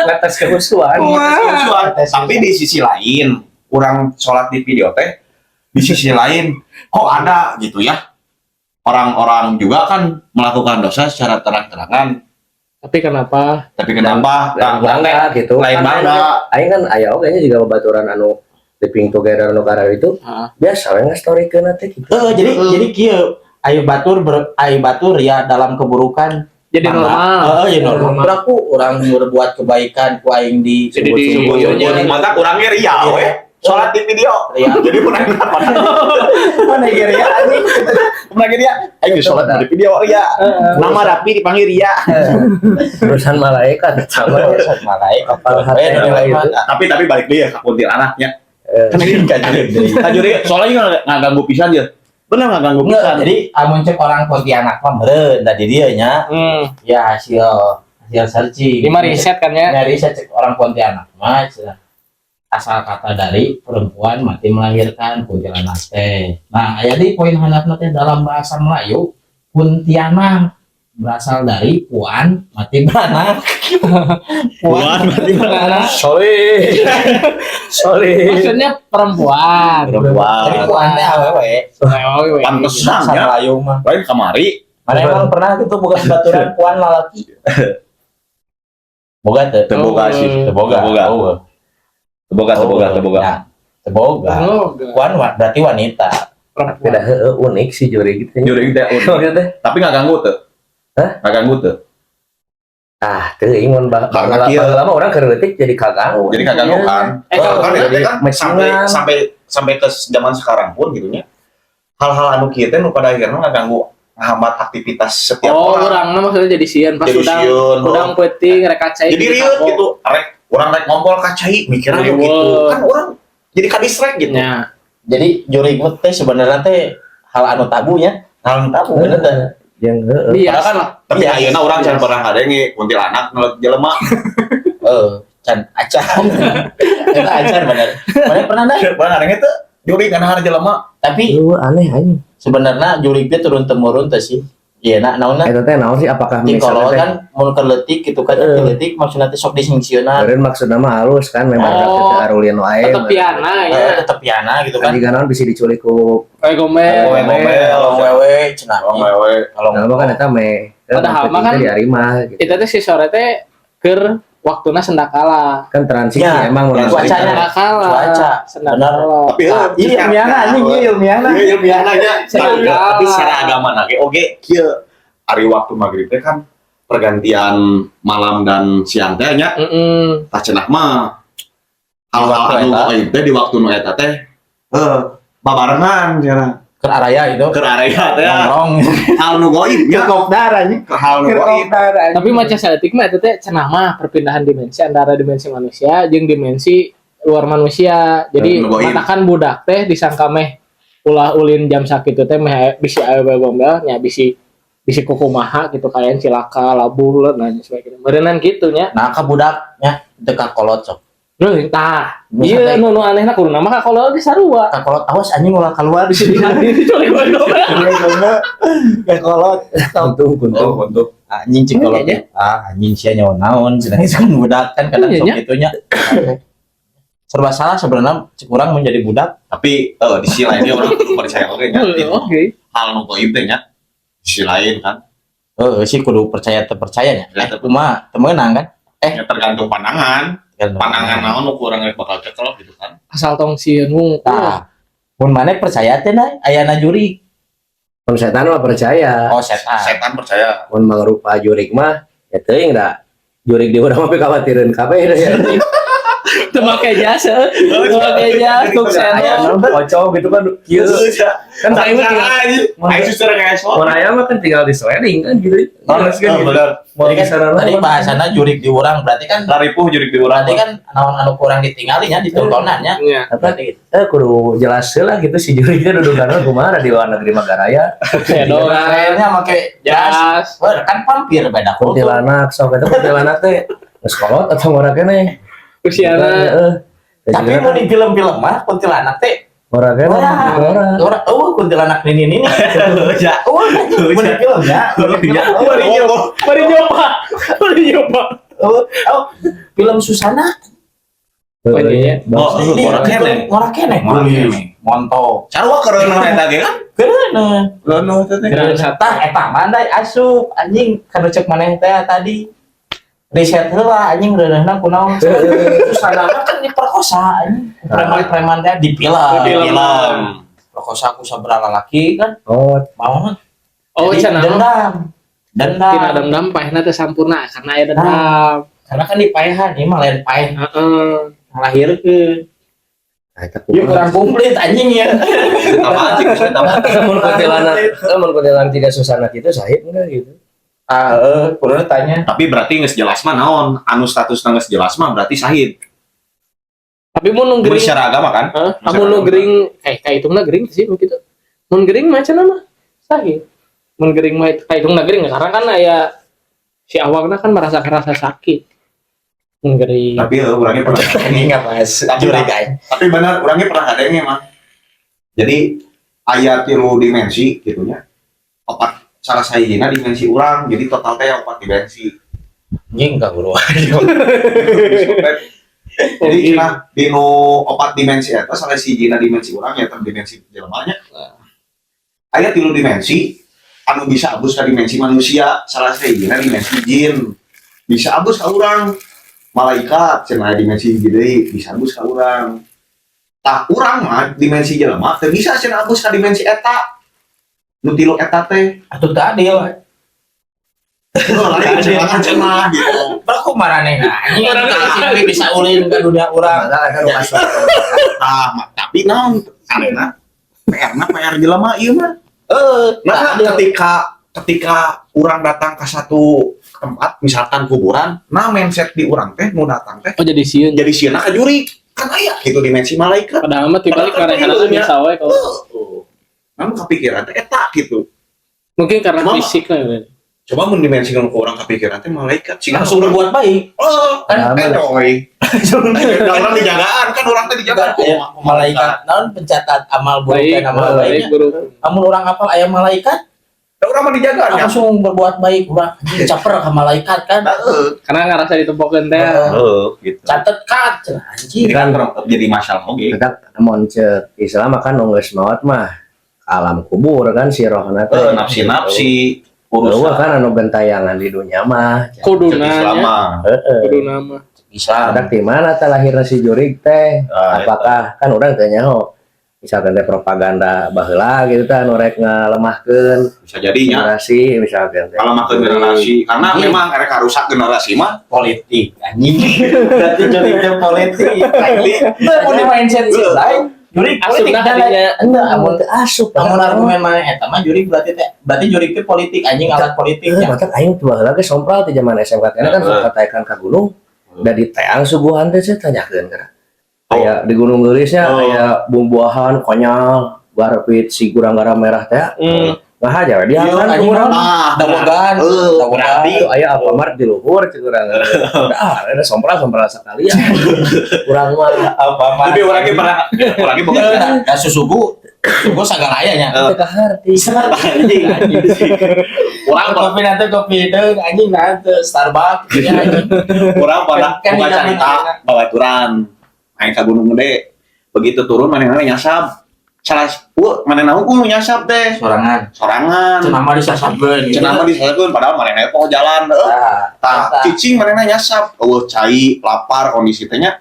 Speaker 4: Ngatas kehusuan.
Speaker 3: Tapi di sisi lain, orang sholat di video teh, di sisi lain kok ada gitu ya. Orang-orang juga kan melakukan dosa secara terang-terangan.
Speaker 1: Tapi kenapa?
Speaker 3: Tapi kenapa?
Speaker 4: Lain bangga gitu.
Speaker 3: Lain
Speaker 4: Kan
Speaker 3: bangga.
Speaker 4: Aing kan aya oge nya juga babaturan anu living together anu karena itu
Speaker 1: Ah.
Speaker 4: biasa we nge-storykeun teh gitu.
Speaker 2: Jadi kieu ayo batur ayo batur ya dalam keburukan
Speaker 1: Jadi
Speaker 2: Bangga.
Speaker 1: normal.
Speaker 2: Heeh, jadi normal.
Speaker 1: Normal.
Speaker 2: Berarti orang berbuat kebaikan ku aing di
Speaker 1: Jadi di
Speaker 3: Mata kurangnya ria we. Sholat di video.
Speaker 2: Iya.
Speaker 3: Jadi pernah apa?
Speaker 2: Mana Nigeria anjing?
Speaker 3: Pernah gini ya? Ayo sholat di video ya. Nama Rapi dipanggil Ria.
Speaker 4: Urusan malaikat sama ya.
Speaker 2: Urusan malaikat.
Speaker 4: Kapal hati
Speaker 2: Eh,
Speaker 4: yang
Speaker 2: mah.
Speaker 4: itu.
Speaker 3: Tapi balik dia ke kuntilanaknya.
Speaker 4: Eh,
Speaker 3: Kan ini kan jurig. Soalnya nggak ganggu pisan ya. Bener nggak ganggu
Speaker 2: Enggak,
Speaker 3: pisan.
Speaker 2: jadi amun cek orang Pontianak mah meureun tadi dia nya ya hasil hasil searching.
Speaker 1: Lima riset kan ya.
Speaker 2: Ya riset cek orang Pontianak mah cenah. Asal kata dari perempuan mati melahirkan kuntilanak teh. Nah, aya di poin handapna teh dalam bahasa Melayu kuntianak berasal dari puan mati beranak.
Speaker 3: Puan mati
Speaker 1: Beranak.
Speaker 4: Sorry. Sorry.
Speaker 1: Maksudnya perempuan.
Speaker 3: Perempuan.
Speaker 2: Jadi puan teh awewe.
Speaker 1: Oh, iya.
Speaker 3: Pantesan
Speaker 2: Bahasa
Speaker 3: ya.
Speaker 2: Melayu mah.
Speaker 3: Lain kamari.
Speaker 2: Mana emang pernah gitu boga baturan puan lalaki? Boga teu?
Speaker 3: Teu boga sih.
Speaker 2: Teu boga.
Speaker 3: Teu boga.
Speaker 2: Oh.
Speaker 3: Teu boga, teu boga, teu boga.
Speaker 2: Ya, teu boga.
Speaker 1: Oh, enggak.
Speaker 2: Puan berarti wanita.
Speaker 1: Perempuan.
Speaker 4: Beda heueuh unik sih jurig gitu.
Speaker 3: Jurig teh unik.
Speaker 4: Maksudnya teh,
Speaker 3: Tapi nggak ganggu tuh.
Speaker 4: Hah?
Speaker 3: Nggak ganggu tuh.
Speaker 4: Ah, teuing mun
Speaker 3: Karena kieu.
Speaker 4: baheula mah orang keur leutik jadi kaganggu.
Speaker 3: Jadi nggak ganggu kan?
Speaker 1: Eh, kalau
Speaker 3: Kan
Speaker 4: Jadi
Speaker 3: itu kan sampai
Speaker 4: mesingan.
Speaker 3: sampai sampai ke zaman sekarang pun gitu nya. Hal-hal anu kieu teh nu pada akhirnya nggak ganggu ngehambat aktivitas setiap
Speaker 1: Oh,
Speaker 3: orang.
Speaker 1: orang mah maksudnya jadi sieun pas
Speaker 3: Jadi
Speaker 1: udang
Speaker 3: sieun,
Speaker 1: udang peuting rek cai
Speaker 3: Jadi rieut gitu. Rek urang rek ngompol ka cai mikirnya
Speaker 1: Rieut.
Speaker 3: gitu. Kan orang jadi kadistrek gitu.
Speaker 1: Ya.
Speaker 2: Jadi jurig mah teh sebenarnya teh hal anu tabunya. Hal anu tabu bener teh.
Speaker 4: Yang heueuh.
Speaker 1: Bias
Speaker 3: Padahal kan
Speaker 1: lah.
Speaker 3: tapi
Speaker 2: Iya.
Speaker 3: ayeuna urang can pernah ngadenge kuntilanak ngeleg jelema.
Speaker 2: Eh, can acan. Eta acan bener. Mana pernah dah?
Speaker 3: Pernah ngadenge teu? Jurig kana jelema.
Speaker 2: Tapi
Speaker 4: Lu aneh anjing.
Speaker 2: sebenarnya jurig teh turun temurun teh sih. Iya, nah naonna
Speaker 4: Eta teh naon sih apakah
Speaker 2: ti
Speaker 4: misalnya
Speaker 2: kolot
Speaker 4: teh
Speaker 2: kan mun keur leutik gitu kan
Speaker 4: Heeh.
Speaker 2: ti leutik maksudna teh sok disingsieunan.
Speaker 4: Meureun maksudna mah halus kan memang
Speaker 1: Oh.
Speaker 4: teu arulin wae.
Speaker 1: Tetep piana
Speaker 2: Eh,
Speaker 1: ya.
Speaker 2: tetep piana gitu
Speaker 4: Kan
Speaker 2: kan.
Speaker 4: jiga naon bisa diculik ku
Speaker 1: Kayak gomel.
Speaker 3: Gomel.
Speaker 2: Kalong wewe cenah.
Speaker 3: Wong wewe.
Speaker 2: Kalong.
Speaker 4: Nah, kan eta meh.
Speaker 1: Padahal mah kan
Speaker 4: di Arima gitu.
Speaker 1: Itu teh si sore teh keur waktuna sendakala.
Speaker 4: Kan transisi
Speaker 2: Ya,
Speaker 4: emang mun
Speaker 3: transisi.
Speaker 2: Cuacanya.
Speaker 1: Sendakala.
Speaker 2: Cuaca.
Speaker 1: Sendakala.
Speaker 3: Tapi
Speaker 2: Ah, iya ilmiahna anjing iya ilmiahna.
Speaker 3: Iya ilmiahna nya. Tapi
Speaker 1: Sendakala.
Speaker 3: tapi secara agama na ge oge kieu ari waktu maghrib teh kan pergantian malam dan siang teh nya
Speaker 1: Heeh.
Speaker 3: tah cenah mah hal-hal
Speaker 2: Waktu
Speaker 3: anu
Speaker 2: eta.
Speaker 3: gaib teh di waktu nu eta teh babarengan cenah
Speaker 2: Ke area itu.
Speaker 3: keur area teh
Speaker 2: Nongkrong.
Speaker 3: hal nu gaib nya
Speaker 2: Kopdar anjing.
Speaker 3: hal nu gaib
Speaker 1: Tapi maca saeutik mah eta teh cenah mah perpindahan dimensi antara dimensi manusia jeung dimensi luar manusia. Jadi
Speaker 3: Nu goib.
Speaker 1: matakan budak teh disangka meh ulah ulin jam sakitu teh meh bisi awewe gombel nya bisi bisi kukumaha gitu kayak cilaka labuh lah nah sebagainya. Meureunnan kitu nya.
Speaker 2: Nah, ka budaknya teu ka kolot sok.
Speaker 1: Leuh tah.
Speaker 2: Bisa
Speaker 1: Iya
Speaker 2: teh.
Speaker 1: nu nu anehna kudu nama ka kolot ge sarua.
Speaker 2: Ka kolot awas anjing ulah keluar
Speaker 1: Bisi diculik gombel.
Speaker 2: Ka kolot.
Speaker 4: Untung untung.
Speaker 3: oh untuk
Speaker 2: Anjing cik kolot.
Speaker 1: Iya,
Speaker 2: Ah, anjing sia nyawa naon cenah itu kan budak kan kadang
Speaker 1: Iya,
Speaker 2: sok
Speaker 1: nya.
Speaker 2: itunya. Serba salah sebenarnya cek urang menjadi budak.
Speaker 3: tapi di sisi lainnya orang kudu percaya oge nya
Speaker 1: Oke.
Speaker 3: hal nu gaib teh nya di sisi lain kan
Speaker 2: Heeh sih kudu percaya teu percaya nya.
Speaker 3: Ya,
Speaker 2: Eh, kumaha teu meunang kan?
Speaker 3: ya tergantung pandangan pandangan naon nu kurang bakal cekel gitu kan
Speaker 1: Asal tong sieun wungkul.
Speaker 2: Tah. Mun maneh percaya teh na ayana jurig.
Speaker 4: Mun setan mah percaya.
Speaker 2: Oh, setan.
Speaker 3: setan percaya
Speaker 4: Mun mangrupa jurig mah ya teuing da. Jurig di urang mah khawatireun kabeh da ya.
Speaker 1: Teu make jas, heuh. Teu make jas, tuk
Speaker 4: Aya
Speaker 1: seno.
Speaker 4: naon pocong gitu kan kieu. Kan
Speaker 3: Ayo
Speaker 4: aing mah tinggal
Speaker 3: ayo suster kayak so
Speaker 4: mun aya mah kan tinggal di sliding kan gitu. Jelas kan gitu.
Speaker 3: bener
Speaker 4: Mau
Speaker 2: Jadi kan
Speaker 4: bisa
Speaker 2: tadi bahasana jurig di urang berarti kan
Speaker 3: laripuh jurig di urang
Speaker 2: berarti kan naon anu kurang ditingalinya ditontonannya.
Speaker 1: Iya.
Speaker 4: Apa eh kudu jelas lah gitu si jurignya dudukanna kumaha di luar negeri Magaraya.
Speaker 1: Seno.
Speaker 2: Kayaknya make jas.
Speaker 1: Jas.
Speaker 2: Wah, kan vampir beda kultur.
Speaker 4: Kuntilanak sok eta kuntilanak teh geus kolot atau ngora keneh.
Speaker 1: Usiana
Speaker 4: Heeh.
Speaker 2: Tapi mau di film-film mah kuntilanak teh
Speaker 4: ngora keneh.
Speaker 2: ora
Speaker 4: Ngora.
Speaker 2: ora oh kuntilanak nini nini.
Speaker 3: ya
Speaker 2: Oh, mun di film ya. Mun di film. Oh,
Speaker 1: Bari nyoba, bari nyoba, bari nyoba.
Speaker 2: oh, oh, film Susana.
Speaker 1: Oh, iya.
Speaker 3: Oh, ngora keneh.
Speaker 2: Ngora keneh.
Speaker 3: Ngora keneh.
Speaker 2: Montok.
Speaker 3: Sarua kereuneuh eta ge kan
Speaker 2: Keureuneuh.
Speaker 3: Kereuneuh teh teh.
Speaker 2: Tah eta mah da asup anjing kanu cek maneh teh tadi. Riset heula anjing reuneuhna kunaon. Susana mah kan diperkosa anjing. Preman-preman teh di film.
Speaker 1: Di film.
Speaker 3: Film.
Speaker 2: Perkosa ku sabaraha lalaki kan
Speaker 4: Oh,
Speaker 2: mau
Speaker 1: Oh,
Speaker 2: Jadi
Speaker 1: cenah.
Speaker 2: dendam. Dendam.
Speaker 1: Tina dendam paehna teh sampurna karena aya dendam.
Speaker 2: Karena kan dipaehan, ini mah lain paeh
Speaker 1: Heeh.
Speaker 2: ngalahirkeun.
Speaker 4: Nah, eta
Speaker 2: Ieu
Speaker 4: kumaha?
Speaker 2: Kurang komplit, anjing, ya.
Speaker 3: Tambah anjing, tambah.
Speaker 4: Lamun kuntilanak tidak susana gitu, sahid enggak gitu?
Speaker 2: Ah, kudu tanya.
Speaker 3: Tapi berarti geus jelas mah naon? Anu statusna geus jelas mah berarti sahid.
Speaker 1: Tapi mun nu
Speaker 3: Mun
Speaker 1: gering,
Speaker 3: secara agama kan?
Speaker 1: Hah? Amun nu gering, eh, kahitungna gering sih begitu. Mun gering mah cenah mah sahid. Mun gering mah kahitungna gering karena kan aya si awakna kan merasakan rasa sakit. Mun gering.
Speaker 3: Tapi orangnya pernah
Speaker 2: Ini enggak, Mas.
Speaker 3: Tapi-
Speaker 2: Jurig aing.
Speaker 3: Tapi benar, orangnya pernah ada yang mah. Jadi aya tilu dimensi gitu nya. Opat, salah sahijina dimensi urang, jadi total teh opat dimensi.
Speaker 2: Anjing ka guru.
Speaker 3: Jadi cenah di nu opat dimensi eta salah sahijina dimensi urang ya dimensi jelema nya. Aya tilu dimensi anu bisa abus ka dimensi manusia, salah sahijina dimensi jin. Bisa abus ka urang. Malaikat cenah aya dimensi hiji deui bisa abus ka urang. Tah, urang mah dimensi jelema teu bisa cenah abus ka dimensi eta. Nu tilu eta teh.
Speaker 2: Atuh teu adil.
Speaker 3: Oh, lain cenah cenah gitu.
Speaker 2: Berku maranehna anjing anu teu bisa ulin ke dunia urang.
Speaker 4: Masalah kan masuk.
Speaker 3: Tah, tapi naon anehna PR na PR jelema ieu mah.
Speaker 2: Nah,
Speaker 3: Nah, ketika ketika orang datang ke satu tempat, misalkan kuburan, nah mindset di urang teh nu datang teh
Speaker 1: Oh, jadi sieun.
Speaker 3: Jadi sieuna ka jurig. Kan aya gitu dimensi malaikat.
Speaker 1: Padahal mah tibalik
Speaker 3: Padahal kan
Speaker 1: maranehna
Speaker 3: iya.
Speaker 1: bisa we kalau
Speaker 3: Oh. Namun kepikiran teh eta gitu.
Speaker 1: Mungkin karena
Speaker 3: Cuma-
Speaker 1: fisik lah. Ya.
Speaker 3: Coba mun dimensi nu urang kepikiran teh malaikat sih
Speaker 2: Langsung berbuat baik.
Speaker 3: Oh,
Speaker 4: Padahal mah-
Speaker 3: enjoy. Kan urang dijagaan, kan urang teh dijagaan.
Speaker 2: Aya malaikat naon, pencatat amal buruk
Speaker 1: Baik,
Speaker 2: dan amal
Speaker 1: baik,
Speaker 2: baiknya.
Speaker 1: buruk.
Speaker 2: Amun urang apal aya malaikat,
Speaker 3: Da urang mah dijagaan ya.
Speaker 2: Langsung berbuat baik urang, anjing, caper ke malaikat kan.
Speaker 3: Heeh.
Speaker 1: Karena ngerasa ditempokeun teh.
Speaker 3: Heeh, gitu.
Speaker 2: Catet kat cenah, anjing.
Speaker 3: Jadi kan jadi masalah oge.
Speaker 4: Tetap mun ceuk Islam mah kan nu geus maot mah alam kubur kan si rohna teh.
Speaker 3: Eh, nafsi-nafsi
Speaker 4: Eueuh
Speaker 3: urusan
Speaker 4: kan anu gentayangan di dunia mah.
Speaker 1: Kuduna
Speaker 3: Islam
Speaker 1: nya.
Speaker 3: mah.
Speaker 4: Heeh.
Speaker 1: Kuduna mah.
Speaker 2: Islam.
Speaker 4: Ada di mana teh lahirna si jurig teh?
Speaker 3: Ah,
Speaker 4: Apakah kan urang teh nyaho misalkan teh propaganda baheula gitu teh anu rek ngalemahkeun
Speaker 3: Bisa jadinya
Speaker 4: generasi misalkan teh.
Speaker 3: Kalau makan generasi karena
Speaker 2: Iya.
Speaker 3: memang rek rusak generasi mah.
Speaker 2: Politik anjing. Berarti jurig teh politik. Anjing. Mun di mindset sih lain. Jurig politik
Speaker 1: Asupna
Speaker 2: dan
Speaker 1: kadinya.
Speaker 2: Enggak, amun
Speaker 4: teu asup.
Speaker 2: Amun argumen mana eta mah jurig berarti teh berarti jurig teh politik, anjing, alat politik
Speaker 4: Eh,
Speaker 2: ya.
Speaker 4: matak aing tuh baheula ge sompral ti zaman SMK karena kan sok kataekan ka gunung da diteang suguhan teh saya tanyakeun kana. Aya di Gunung Geulisnya aya buah-buahan konyol garpit si gurang garam merah teh. Nah aja we
Speaker 2: Iya,
Speaker 4: dihakan
Speaker 2: anjing,
Speaker 4: ku urang.
Speaker 3: Ah,
Speaker 2: Dawogan, dawogan.
Speaker 3: Berarti
Speaker 4: Itu aya Alfamart di luhur cek urang. Ah, ada sompral-sompral sekalian. Urang mah
Speaker 2: Apa mah?
Speaker 3: Tapi orangnya pernah orangnya bukan
Speaker 2: Da susugu, susugu sagala aya nya.
Speaker 4: teu kaharti.
Speaker 2: Anjing.
Speaker 3: Orang
Speaker 2: Kopi nanti kopi deung anjing, nanti Starbucks ya, anjing.
Speaker 3: Orang pada
Speaker 2: Kan
Speaker 3: buka
Speaker 2: di zaman
Speaker 3: cerita
Speaker 2: ayeuna.
Speaker 3: babaturan naik ke Gunung Gede, begitu turun mana nyasab salah wah mana ku nyasab teh.
Speaker 2: Sorangan.
Speaker 3: Sorangan.
Speaker 2: Cenah mah disasabkeun gitu.
Speaker 3: Cenah mah disasabkeun, padahal mana poho jalan heuh.
Speaker 2: Tah,
Speaker 3: Tah,
Speaker 2: eta.
Speaker 3: cicing mana nyasab eueuh cai, lapar kondisi teh nya,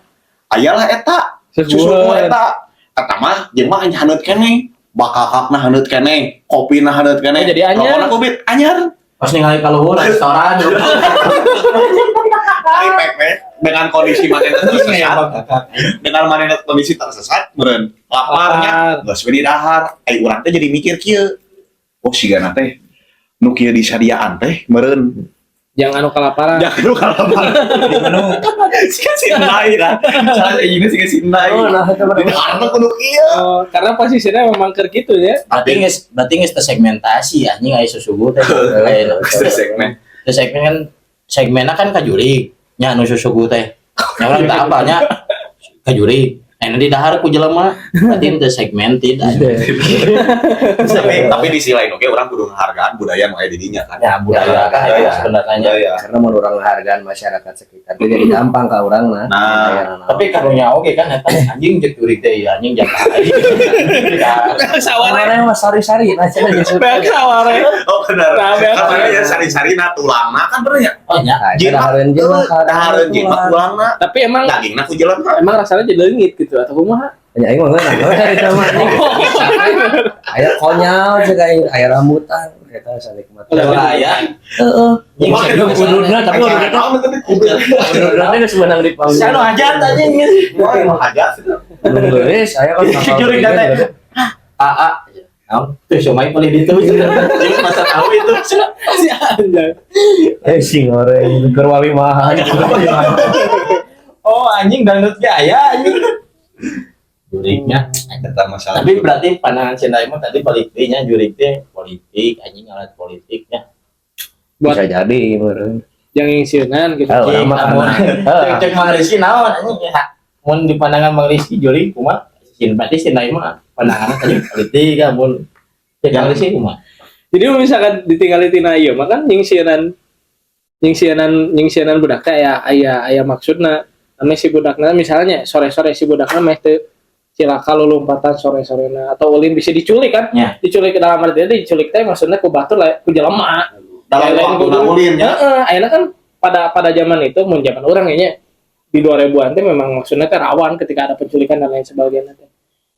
Speaker 3: ayalah eta susu
Speaker 1: Susuan.
Speaker 3: Eta eta mah jeung mah haneut keneh, bakakakna haneut keneh, kopina haneut keneh.
Speaker 1: Oh, jadi anyar.
Speaker 3: Rokona kubit anyar.
Speaker 2: Pas ningali ka luhur restoran.
Speaker 3: Ari pek pek dengan kondisi mana tersesat, dengan mana kondisi tersesat meureun laparnya,
Speaker 1: Lapar.
Speaker 3: Geus we didahar. Ai urang teh jadi mikir kieu, oh sigana teh nu kieu disadiaan teh meureun
Speaker 1: Jangan anu kelaparan.
Speaker 3: Jangan nu kalaparan
Speaker 2: Di menu.
Speaker 3: Siga si Ndai lah salah ini, siga si Ndai.
Speaker 4: Oh, nah eta mah.
Speaker 3: Didaharna kudu kieu.
Speaker 1: Oh, karena posisinya memang keur gitu ya.
Speaker 2: Berarti geus tersegmentasi, anjing, aya susugu teh. Aya
Speaker 3: Segmen.
Speaker 2: Teu segmen kan, segmenna kan ka jurig nya anu susugu teh. Nya urang teu apal nya ka jurig. Aya di dahar ku jelema berarti teu segmented, anjing.
Speaker 3: Tapi di sisi lain oke urang kudu ngehargaan budaya nu aya di dinya kan.
Speaker 2: Ya budaya kan
Speaker 3: Budaya.
Speaker 2: sebenarnya.
Speaker 3: Budaya.
Speaker 4: Karena mun urang ngehargaan masyarakat sekitar teh jadi gampang ka urang nah.
Speaker 3: Nah.
Speaker 2: Tapi karunya oke kan eta anjing jeung jurig teh ya, anjing jatah.
Speaker 1: Saware.
Speaker 4: Saware mah sari-sari nah cenah jeung
Speaker 1: Beak saware.
Speaker 3: Oh bener.
Speaker 1: Nah, beak
Speaker 3: Karena ya sari-sari na tulangna kan bener ya.
Speaker 2: Oh nya.
Speaker 4: Nah, dahareun jeung mah
Speaker 3: Dahareun jeung mah tulangna.
Speaker 1: Tapi emang
Speaker 3: Dagingna ku jelema.
Speaker 1: Emang rasanya jadi leungit gitu. gitu atau kumaha?
Speaker 4: Nya aing mah ngeunah we harita mah anjing. Aya konyol cek aing, aya rambutan eta sanikmat.
Speaker 2: Lah ya.
Speaker 4: Heeh.
Speaker 2: Ududna
Speaker 4: tapi ududna teh geus meunang di panggung.
Speaker 2: Saya nu hajat anjing.
Speaker 3: Wah, emang hajat sih.
Speaker 4: Geus aya kan
Speaker 2: Jurig teh. AA. Naon? Tuh siomay paling ditu. Masa tahu itu.
Speaker 1: Si anjing.
Speaker 4: Eh sing goreng keur wali mah.
Speaker 2: Oh anjing dangdut ge aya anjing. Jurignya.
Speaker 3: Eta masalah.
Speaker 2: Tapi berarti pandangan Cendai mah tadi balik deui nya jurig teh politik anjing, alat politiknya.
Speaker 1: Buat
Speaker 4: Bisa jadi meureun.
Speaker 1: yang ngisieunan gitu.
Speaker 4: Ah, urang mah
Speaker 2: Lamun
Speaker 4: karena
Speaker 2: cek cek Mang Rizky naon anjing ya. Mun di pandangan Mang Rizky jurig kumaha? Sin berarti Cendai mah pandanganna tadi politik kan, mun cek Mang Rizky kumaha?
Speaker 1: Jadi misalkan ditinggali tina ieu mah kan nyingsieunan nyingsieunan nyingsieunan budak teh aya aya aya maksudna. Ame si budakna misalnya sore-sore si budakna meh teu cilaka lulumpatan sore-sorena atau ulin bisa diculik kan?
Speaker 2: Ya.
Speaker 1: Diculik ke dalam arti diculik teh maksudnya ku batur lah, ku jelema.
Speaker 3: Dalam
Speaker 1: Lain
Speaker 3: waktu
Speaker 1: kudu-
Speaker 3: ulin ya.
Speaker 1: Heeh, ayeuna kan pada pada zaman itu, mun zaman urang kayaknya di 2000-an teh memang maksudnya teh rawan ketika ada penculikan dan lain sebagainya teh.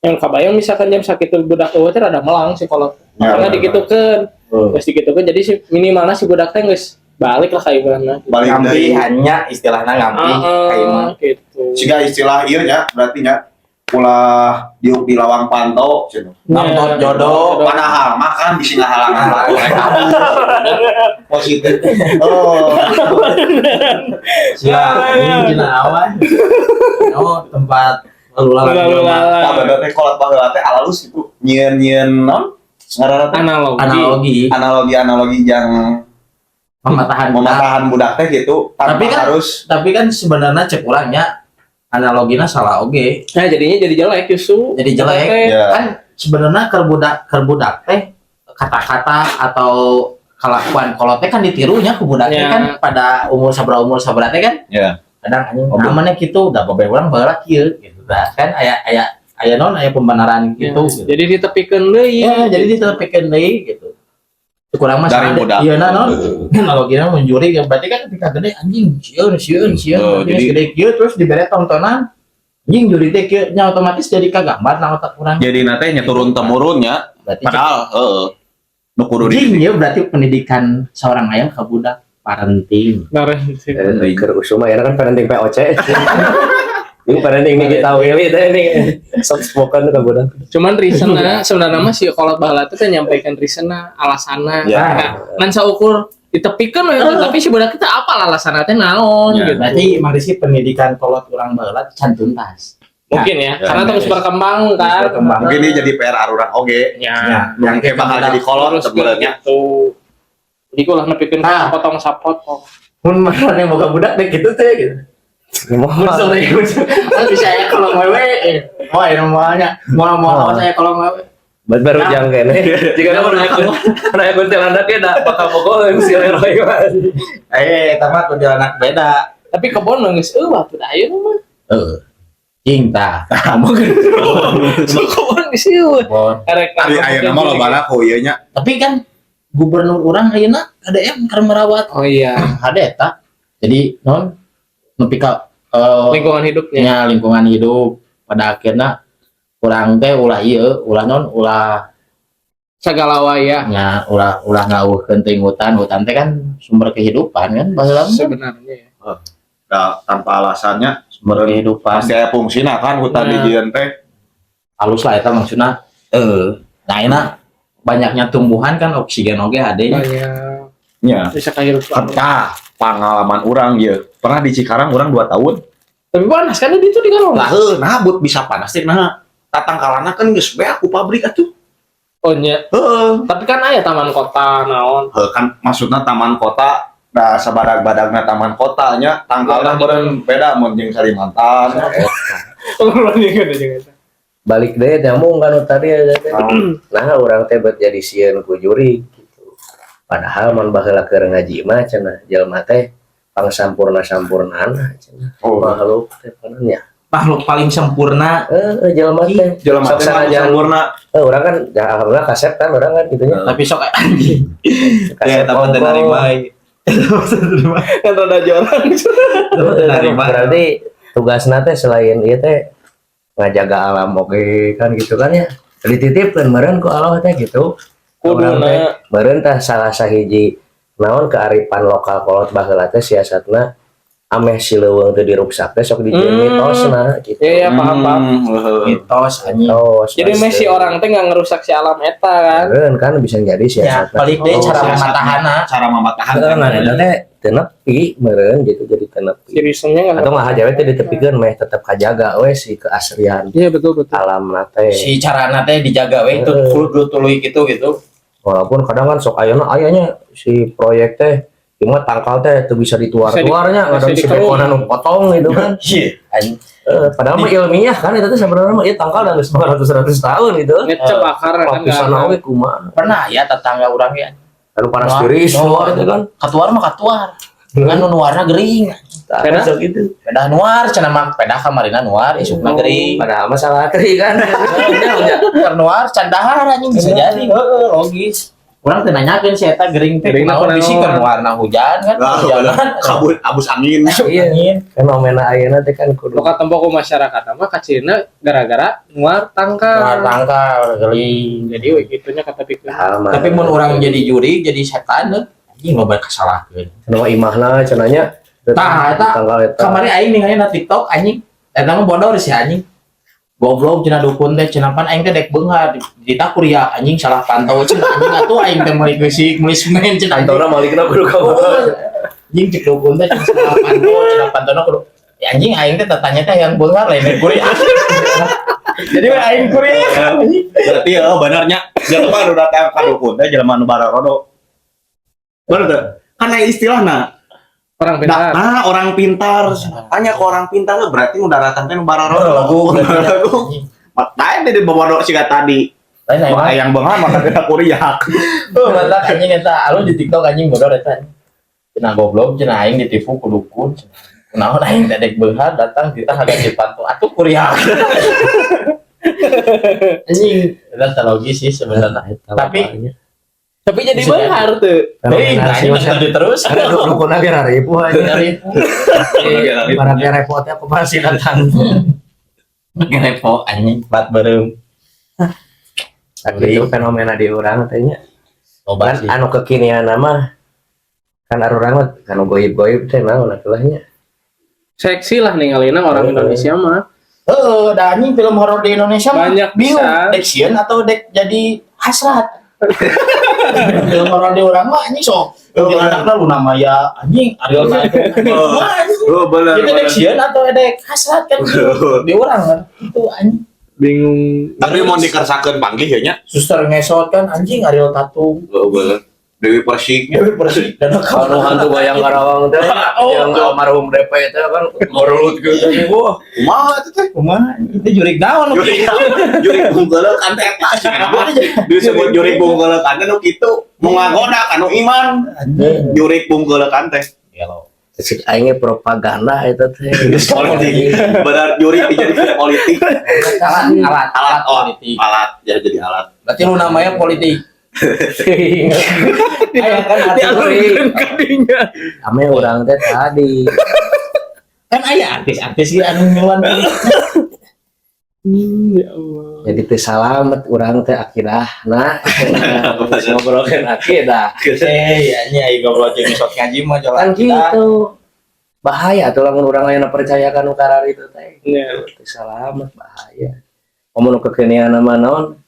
Speaker 1: Yang kabayang misalkan jam sakitu budak eueuh teh rada melang sih kalau
Speaker 3: Ya,
Speaker 1: karena
Speaker 3: bener.
Speaker 1: dikitukeun. Geus dikitukeun, jadi si minimalnya si budak teh geus balik lah ka imahna.
Speaker 3: Balik
Speaker 2: Ngampi
Speaker 3: deui.
Speaker 2: hanya istilahnya ngampi ka imah.
Speaker 1: Gitu.
Speaker 3: Siga istilah ieu nya berarti nya ulah diuk di lawang panto cenah.
Speaker 2: Nonton jodoh.
Speaker 3: Padahal makan di sini halangan positif. Oh,
Speaker 2: Sia, ini cina awan. Oh, tempat lalu lalang.
Speaker 1: Lalu lalang.
Speaker 3: Tah bener teh kolot baheula teh alalus itu nyieun-nyieun non ngaranna teh
Speaker 1: Analogi.
Speaker 2: Analogi
Speaker 3: analogi-analogi yang
Speaker 2: pematahan budak.
Speaker 3: mematahan budak teh gitu tanpa
Speaker 2: Tapi kan-
Speaker 3: harus
Speaker 2: Tapi kan sebenarnya cek urangnya analoginya salah oge.
Speaker 1: Nah, jadinya jadi jelek justru.
Speaker 2: Jadi jelek.
Speaker 1: Teh.
Speaker 3: Ya.
Speaker 2: Kan sebenarnya kerbudak teh kata-kata atau kelakuan kolot teh kan ditirunya ke budak teh
Speaker 1: Ya.
Speaker 2: kan pada umur sabaraha teh kan.
Speaker 3: Ya.
Speaker 2: Kadang anjing
Speaker 3: Oh,
Speaker 2: namanya gitu udah babe urang baheula kieu gitu. Nah, kan aya aya aya non aya pembenaran
Speaker 1: Ya,
Speaker 2: gitu. Gitu.
Speaker 1: jadi ditepikeun deui.
Speaker 2: Ya, jadi ditepikeun deui gitu. Kurang mah
Speaker 3: Dari budak.
Speaker 2: Iya nah non. Analogina mun jurig ya berarti kan ketika gede anjing sieun sieun sieun
Speaker 3: Oh,
Speaker 2: tapi
Speaker 3: jadi-
Speaker 2: geus gede kieu terus dibere tontonan anjing jurig teh kieu nya otomatis jadi kagambar na otak urang.
Speaker 3: Jadi nate nya turun temurunnya
Speaker 2: Berarti
Speaker 3: padahal heeh nu kudu di
Speaker 2: anjing ya berarti pendidikan seorang ayah ke budak parenting.
Speaker 1: Parenting.
Speaker 4: Keur usum mah kan parenting POC. Ini parenting Nikita Willy teh ini soft spoken ke budak.
Speaker 1: Cuman reasonna sebenarnya mah si kolot baheula teh nyampaikan reasonna, alasanna.
Speaker 3: Ya.
Speaker 1: Nah, ngan saukur ditepikeun we, tapi si budak kita apa alasanna teh naon
Speaker 3: Ya.
Speaker 1: gitu.
Speaker 2: Berarti Mang Rizky pendidikan kolot urang baheula can tuntas.
Speaker 1: Mungkin ya,
Speaker 3: Ya,
Speaker 1: karena
Speaker 3: ya.
Speaker 1: terus berkembang kan.
Speaker 2: Berkembang.
Speaker 3: Mungkin ini jadi PR arurang oge.
Speaker 1: Ya.
Speaker 2: Ya,
Speaker 3: Yang kayak bakal jadi kolot
Speaker 1: Terus
Speaker 3: sebenarnya.
Speaker 1: gitu. Jadi ulah nepikeun
Speaker 2: Ah.
Speaker 1: sapotong sapotong.
Speaker 2: Mun mana yang boga budak deh gitu teh gitu. Mun sore mun bisa ya kalau ngewe. Wah, ini moalnya. Moal moal saya kalau ngewe.
Speaker 4: Bat baru jang kene. Jika kamu nanya kuntilanak ya dah bakal pokok yang si Leroy mah.
Speaker 2: Eh, tamat kuntilanak beda.
Speaker 1: Tapi kebon mah geus eueuh atuh da ayeuna mah.
Speaker 2: Heeh. Cinta.
Speaker 1: Kebon geus eueuh.
Speaker 2: Kebon.
Speaker 1: Erek
Speaker 3: Ari ayeuna mah lobana ku ieu nya.
Speaker 2: Tapi kan gubernur urang ayeuna KDM keur merawat
Speaker 1: Oh iya,
Speaker 2: HD eta. Jadi non nepi ka
Speaker 1: lingkungan hidupnya.
Speaker 2: nya lingkungan hidup pada akhirnya urang teh ulah ieu ulah non ulah
Speaker 1: Segala waya
Speaker 2: nya ulah ulah ngawuhkeun teuing hutan. Hutan teh kan sumber kehidupan kan baheula mah.
Speaker 1: Sebenarnya ya.
Speaker 3: Da, tanpa alasannya
Speaker 2: Sumber kehidupan.
Speaker 3: Pasti aya fungsina kan hutan
Speaker 1: Nah.
Speaker 3: di jieun teh.
Speaker 2: Halus lah eta maksudna. Nah enak banyaknya tumbuhan kan oksigen oge ade nya.
Speaker 1: Banyak
Speaker 3: Nya.
Speaker 1: bisa kehidupan.
Speaker 3: Tah, pengalaman urang ye. Pernah di Cikarang urang 2 tahun.
Speaker 1: Tapi panas kan itu di kan.
Speaker 3: Lah heuh, nah but bisa panas teh nah. Tatangkalana kan geus beak ku pabrik atuh.
Speaker 1: Oh nya.
Speaker 3: Heeh.
Speaker 1: Tapi kan aya taman kota naon.
Speaker 3: Heuh kan maksudna taman kota nah sabadag-badagna taman kota nya tangkalna meureun beda mun jeung Kalimantan.
Speaker 4: Balik deh nyambung kan tadi ya teh. Nah, urang teh bet jadi sieun ku jurig gitu. Padahal mun baheula keur ngaji mah cenah jelema teh pangsampurna-sampurnana cenah.
Speaker 3: Oh.
Speaker 4: Makhluk teh panon nya.
Speaker 2: Makhluk paling sempurna.
Speaker 4: Heeh, jelema teh.
Speaker 3: Jelema
Speaker 4: Sok
Speaker 3: teh
Speaker 4: sanajan
Speaker 3: sempurna.
Speaker 4: Urang kan ya alhamdulillah kasep kan urang kan gitu nya.
Speaker 2: Tapi sok anjing.
Speaker 4: Kasep
Speaker 2: Ya, tapi teu
Speaker 4: ongkoh.
Speaker 2: narima.
Speaker 1: Kan rada jorang.
Speaker 4: Heeh, kan
Speaker 2: Narima.
Speaker 4: berarti tugasna teh selain ieu teh Ngajaga alam oke kan gitu kan ya. Dititipkeun meureun ku Allah teh gitu. Urang teh
Speaker 1: Kuduna.
Speaker 4: Meureun tah salah sahiji naon kearifan lokal kolot baheula teh siasatna ameh si leuweung teh diruksak teh sok dijieun mitosna gitu.
Speaker 1: Iya, paham, paham.
Speaker 2: Mitos anjing.
Speaker 4: Mitos.
Speaker 1: Jadi meh si orang teh nggak ngerusak si alam eta kan.
Speaker 4: Meureun kan bisa jadi
Speaker 2: Ya,
Speaker 4: siasatna.
Speaker 2: balik deh
Speaker 3: Oh,
Speaker 2: cara
Speaker 3: siasatna.
Speaker 2: mematahana.
Speaker 3: Cara mamatahan.
Speaker 4: Heeh, nah eta teh teu nepi meureun gitu, jadi teu nepi.
Speaker 1: Si reasonnya nggak.
Speaker 4: Atau mah jawe teh ditepikeun meh tetep kajaga we si keasrian
Speaker 1: Iya, betul betul.
Speaker 4: alam teh.
Speaker 2: Si carana teh dijaga we itu kudu tuluy gitu gitu.
Speaker 4: Walaupun kadang kan sok ayeuna ayanya si proyek teh cuma tangkal teh teu bisa dituar-tuarnya
Speaker 1: Bisa
Speaker 4: kadang si
Speaker 1: dikeruk.
Speaker 4: bekona nu potong gitu kan.
Speaker 2: Iya. Anjing.
Speaker 4: Eh, padahal mah ilmiah kan itu teh sebenarnya mah ieu tangkal udah geus ratus-ratus tahun gitu.
Speaker 1: Ngecep akar kan
Speaker 4: Lapisan
Speaker 1: nggak.
Speaker 4: Oge kumaha.
Speaker 2: Pernah ya tetangga urang ya.
Speaker 4: Anu panas
Speaker 2: Wah,
Speaker 4: tiris
Speaker 2: oh.
Speaker 4: keluar itu kan.
Speaker 2: Katuar mah katuar. Kan nu nuarna gering.
Speaker 4: Tah,
Speaker 1: Pedah?
Speaker 4: sok gitu.
Speaker 2: Pedah nuar cenah mah pedah kamarina nuar isukna gering.
Speaker 4: Padahal mah salah keri kan.
Speaker 2: Keur nuar can dahar anjing bisa jadi. Heeh, logis. Urang teh nanyakeun si eta gering teh
Speaker 1: Geringna
Speaker 2: kunaon
Speaker 1: kunaon.
Speaker 2: bisi keur nuarna hujan kan.
Speaker 3: Lah,
Speaker 2: Hujanan.
Speaker 3: kabut abus angin.
Speaker 4: Iya.
Speaker 2: Angin.
Speaker 4: Fenomena ayeuna teh kan kudu
Speaker 1: Loka tempo ku masyarakat mah kacirna gara-gara nuar tangkal.
Speaker 2: Nuar tangkal gering.
Speaker 1: Jadi we gitunya kata pikir.
Speaker 4: Padahal mah.
Speaker 2: Tapi mun urang jadi juri jadi setan deh. Anjing loba kasalahkeun.
Speaker 4: Cenah mah imahna cenahnya.
Speaker 2: Tah, eta
Speaker 4: tangkal eta.
Speaker 2: Kamari aing ningali na TikTok anjing. Eta mah bodor sih anjing. Goblok cenah dukun teh cenah pan aing teh dek beunghar dita kuria anjing salah pantau cenah anjing atuh aing teh meuli geusik meuli semen cenah anjing.
Speaker 4: Kantona malikna kudu ka
Speaker 2: Oh, anjing cek dukun teh cenah salah pantau cenah pantona kudu ya, anjing aing teh tatanya teh yang beunghar lain dek kuria. Jadi we aing kuria anjing.
Speaker 3: Berarti ya benernya jelema nu datang ka dukun teh jelema nu bararodo. Bener teu? Kan aya istilahna.
Speaker 1: Orang pintar.
Speaker 3: Nah, orang pintar. Tanya ke orang pintar berarti udah datang teh nu bararodo.
Speaker 2: Lagu
Speaker 3: Lagu. Makanya di bobodo siga tadi.
Speaker 2: Lain aing mah.
Speaker 3: Maka yang beunghar maka tidak kuriak.
Speaker 2: Oh, mantap anjing eta alus di TikTok anjing bodor eta. Cenah goblok cenah aing ditipu ku dukun. Cenah. Kunaon aing teh dek beunghar datang kita haga dipantau atuh kuriak. Anjing eta teh logis sih sebenarnya.
Speaker 1: Tapi jadi
Speaker 2: Bisa
Speaker 1: beunghar tuh.
Speaker 2: Hei, anjing tadi terus.
Speaker 4: Ada dukun lagi ribu aja.
Speaker 2: Dari
Speaker 4: Barangnya repotnya aku pasti datang.
Speaker 2: repo anjing bat beureum.
Speaker 4: Tapi itu fenomena di urang tanya.
Speaker 2: Loba
Speaker 4: Kan
Speaker 2: sih.
Speaker 4: anu kekinian nama kan urang mah kan goib-goib teh naon atuh nya.
Speaker 1: Seksi lah ningalina orang Indonesia mah.
Speaker 2: Heeh, da anjing film horor di Indonesia mah
Speaker 1: Banyak
Speaker 2: bingung
Speaker 1: pisan.
Speaker 2: dek sieun atau dek jadi hasrat. Film horor di urang mah anjing sok kuntilanakna Luna Maya anjing Ariel Tatum anjing. Wah, anjing.
Speaker 3: Oh, bener.
Speaker 2: Jadi dek sieun atau dek hasrat kan di urang kan itu anjing.
Speaker 1: Bingung.
Speaker 3: Tapi mau dikersakeun panggih ya nya.
Speaker 2: Suster ngesot kan anjing Ariel Tatum.
Speaker 3: Oh, bener. Dewi Persik.
Speaker 2: Dewi Persik dan
Speaker 4: Anu hantu bayang Karawang teh
Speaker 2: Oh,
Speaker 4: yang almarhum DP teh kan ngorlut gitu. Wah,
Speaker 3: Kumaha itu teh?
Speaker 2: Kumaha itu jurik naon nu
Speaker 3: Jurik jurik bungkeuleuk kan teh eta sih. Disebut jurik bungkeuleuk kan teh nu kitu. Nu ngagoda kanu iman.
Speaker 2: Anjing.
Speaker 3: Jurik bungkeuleuk kan teh.
Speaker 2: Gelo.
Speaker 4: Cek aing propaganda eta teh.
Speaker 3: Politik. Benar jurik dijadikan politik.
Speaker 2: Alat alat
Speaker 3: Alat, oh.
Speaker 2: politik.
Speaker 3: Alat ya jadi alat.
Speaker 2: Berarti lu namanya politik. Ayo kan
Speaker 1: Dialungkeun ka dinya.
Speaker 4: Ame urang teh tadi.
Speaker 2: Kan aya artis-artis ge anu ngiluan politik.
Speaker 1: Ya Allah.
Speaker 4: Jadi teu salamet urang teh akidah. Nah, ngobrolkeun akidah.
Speaker 2: Eh, ya nya aing goblok jeung sok ngaji mah
Speaker 4: Kan
Speaker 2: jalan kita.
Speaker 4: gitu. Bahaya tuh lamun urang lain percaya kan karar itu teh.
Speaker 1: Iya.
Speaker 4: Teu salamet bahaya. Ngomong nu kekinian nama naon?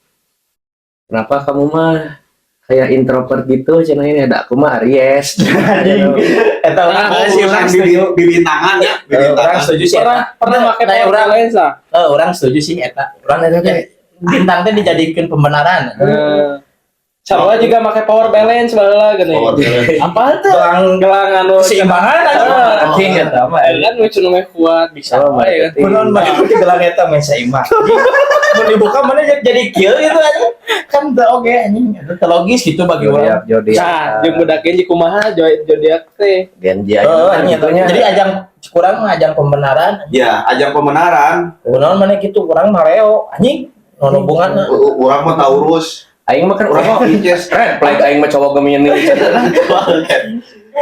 Speaker 4: Kenapa kamu mah kayak introvert gitu cenah ini ada aku mah Aries.
Speaker 2: Eta urang
Speaker 3: Oh,
Speaker 2: sih
Speaker 3: urusan
Speaker 2: urang
Speaker 3: di
Speaker 2: setuju.
Speaker 3: bibintangan ya,
Speaker 2: Urang
Speaker 3: bibintangan.
Speaker 2: setuju sih
Speaker 1: Pernah
Speaker 2: eta.
Speaker 1: pernah make
Speaker 2: Nah,
Speaker 1: power
Speaker 2: urang
Speaker 1: balance ah.
Speaker 2: urang setuju sih eta. Urang
Speaker 4: Eta teh
Speaker 2: bintang teh dijadikeun pembenaran.
Speaker 1: Sarua juga make power balance baheula gini.
Speaker 3: Power balance.
Speaker 1: Apa tuh?
Speaker 2: Gelang
Speaker 1: Gelang anu
Speaker 2: keseimbangan aja.
Speaker 1: Ah.
Speaker 2: Anjing eta mah.
Speaker 1: Eh, kan lucu nu meh kuat bisa
Speaker 4: Oh,
Speaker 1: wae kan.
Speaker 4: marketing.
Speaker 2: Kunaon mah itu gelang eta meh seimbang. Mun dibuka mana jadi kieu gitu anjing. Kan teu oge anjing. Eta teu logis gitu bagi urang.
Speaker 4: Zodiak zodiak.
Speaker 1: Nah, jeung budak ge kumaha zodiak teh.
Speaker 4: Genji
Speaker 2: Heeh,
Speaker 4: aja
Speaker 2: anjing eta.
Speaker 4: gitunya.
Speaker 2: Jadi ajang kurang mah ajang pembenaran.
Speaker 3: Ya, ajang pembenaran.
Speaker 2: Kunaon mana gitu urang mah Leo anjing. Non hubunganna.
Speaker 3: Urang mah Taurus.
Speaker 4: Aing mah kan urang mah
Speaker 3: Yes.
Speaker 4: red flag aing mah cowok Gemini.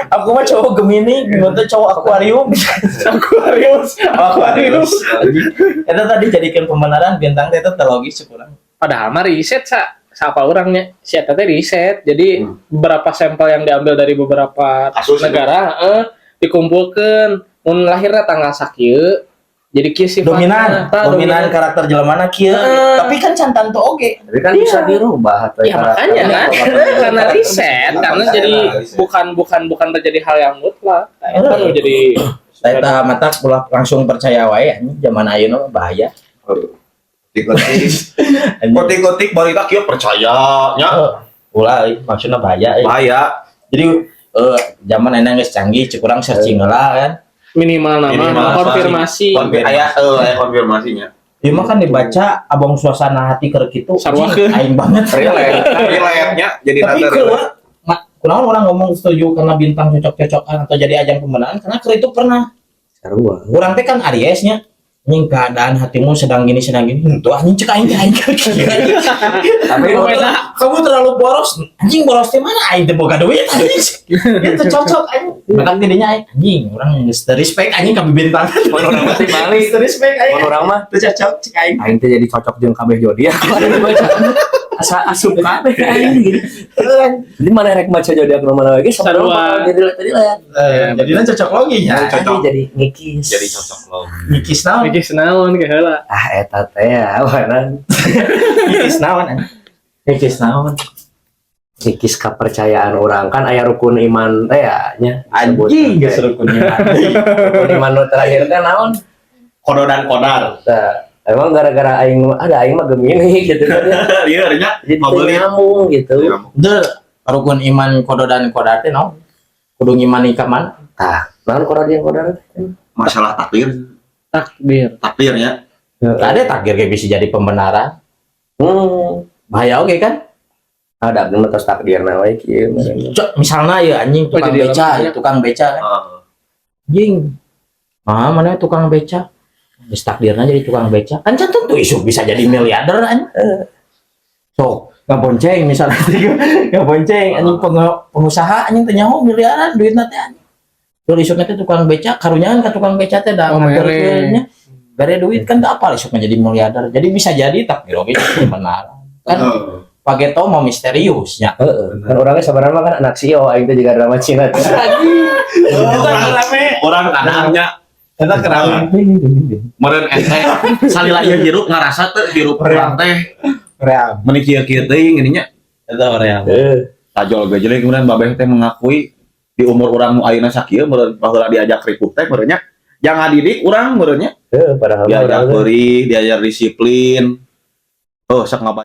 Speaker 2: Aku mah cowok Gemini, gimana tuh cowok Aquarium.
Speaker 1: Aquarius, Aquarius.
Speaker 2: Itu tadi jadikan pembenaran bintang teh itu logis kurang.
Speaker 1: Padahal mah riset sa siapa orangnya si eta teh riset. Jadi beberapa sampel yang diambil dari beberapa
Speaker 3: Kasus itu.
Speaker 1: negara dikumpulkan mun lahirna tanggal sakieu jadi kieu sifatna.
Speaker 2: Dominan,
Speaker 1: Tah,
Speaker 2: dominan karakter jelema kieu.
Speaker 1: Heeh.
Speaker 2: Tapi kan can tantu oge.
Speaker 4: Tapi kan bisa dirubah atau
Speaker 1: Ya makanya kan karena riset, karena jadi bukan bukan bukan terjadi hal yang mutlak. Nah, itu kan jadi
Speaker 2: Saya tah mata ulah langsung percaya wae anjing zaman ayeuna mah bahaya.
Speaker 3: Kotik-kotik. Kotik-kotik baru kita kieu percaya nya.
Speaker 2: Heeh. Ulah euy, maksudna bahaya euy.
Speaker 3: Bahaya.
Speaker 2: Jadi zaman enak geus canggih cek urang searching heula kan.
Speaker 1: Minimal nama
Speaker 3: Minimal
Speaker 1: konfirmasi.
Speaker 3: Aya konfirmasinya.
Speaker 2: Ieu mah kan dibaca abang suasana hati keur kitu.
Speaker 1: Sarwakeun.
Speaker 2: Anjing, aing banget.
Speaker 3: Relate, relate-nya jadi
Speaker 2: Tapi
Speaker 3: rada
Speaker 2: keluar kunaon orang ngomong setuju karena bintang cocok-cocokan atau jadi ajang pembenaran karena keur itu pernah
Speaker 4: Sarua.
Speaker 2: urang teh kan Aries nya, anjing, keadaan hatimu sedang gini tuh anjing, cek aing teh aing keur kieu.
Speaker 4: Tapi
Speaker 2: Kamu kamu terlalu boros anjing, boros di mana, aing teh boga duit anjing, itu cocok anjing, matak tidinya aing anjing, urang geus teu respect anjing ka bintang.
Speaker 4: Mun urang mah dibalik.
Speaker 2: Geus teu respect aing.
Speaker 4: Mun urang mah
Speaker 2: teu cocok cek aing.
Speaker 4: Aing teh jadi cocok jeung kabeh zodiak. Aing baca asa asup kabeh ka aing gitu. Jadi mana rek maca zodiak nu mana lagi
Speaker 1: Sarua.
Speaker 4: bakal jadi tadi lah.
Speaker 2: Jadinya cocok loginya.
Speaker 3: Cocok.
Speaker 4: Jadi ngikis.
Speaker 3: Jadi cocok loh.
Speaker 2: Ngikis naon?
Speaker 1: Mikis naon ke heula.
Speaker 4: Ah, eta teh ya, mana
Speaker 2: Ngikis naon anjing? Ngikis naon?
Speaker 4: Ngikis kepercayaan orang kan aya rukun iman teh ya nya.
Speaker 2: Anjing, geus rukun iman.
Speaker 4: Rukun iman nu terakhir teh naon?
Speaker 3: Kodo dan kodar.
Speaker 4: Nah, emang gara-gara aing ada aing mah Gemini gitu kan ya.
Speaker 3: Iya, nya.
Speaker 4: Jadi teu
Speaker 3: Pabeli.
Speaker 4: nyambung gitu.
Speaker 2: Itu rukun iman kodo dan kodar teh naon? Kudu ngimani ka mana?
Speaker 4: Tah, naon kodo jeung kodar teh?
Speaker 3: Masalah takdir,
Speaker 1: Takdir.
Speaker 3: takdirnya.
Speaker 2: Ada takdir kayak bisa jadi pembenaran. Bahaya oke kan?
Speaker 4: Ada abdi mah tos takdirna we kieu.
Speaker 2: Cok, misalnya ya anjing tukang
Speaker 1: Oh, jadi
Speaker 2: beca,
Speaker 1: lemah,
Speaker 2: ya, tukang beca kan. Anjing. Ah, mana tukang beca? Geus takdirna jadi tukang beca. Kan can tentu isuk bisa jadi miliarder anjing. Sok, ngabonceng misalnya ngabonceng anjing pengusaha anjing teh nyaho miliaran duitna teh anjing. Terus isukna teh tukang beca, karunyaan ka tukang beca teh da
Speaker 1: Oh, mere.
Speaker 2: ngaturkeun nya. Bere duit kan tak apa isukna jadi miliarder. Jadi bisa jadi takdir oge jadi pembenaran. Kan Pageto mau misterius nya.
Speaker 4: Heeh. Kan orangnya sebenarnya mah kan anak CEO aing teh juga drama Cina teh.
Speaker 3: Orang orang kadangnya
Speaker 2: Eta kerame.
Speaker 3: meureun ente salila ieu hirup ngarasa teu hirup urang teh
Speaker 2: Ream.
Speaker 3: meuni kieu-kieu teuing gini nya.
Speaker 2: Eta ream.
Speaker 4: Heeh.
Speaker 3: Tajol ge jadi kemudian babeh teh mengakui di umur urang nu ayeuna sakieu meureun baheula diajak ripuh teh meureun nya yang ngadidik urang meureun nya.
Speaker 4: Heeh, padahal mah
Speaker 3: Diajar
Speaker 4: urang teh
Speaker 3: perih, diajar disiplin. Oh, sok ngaba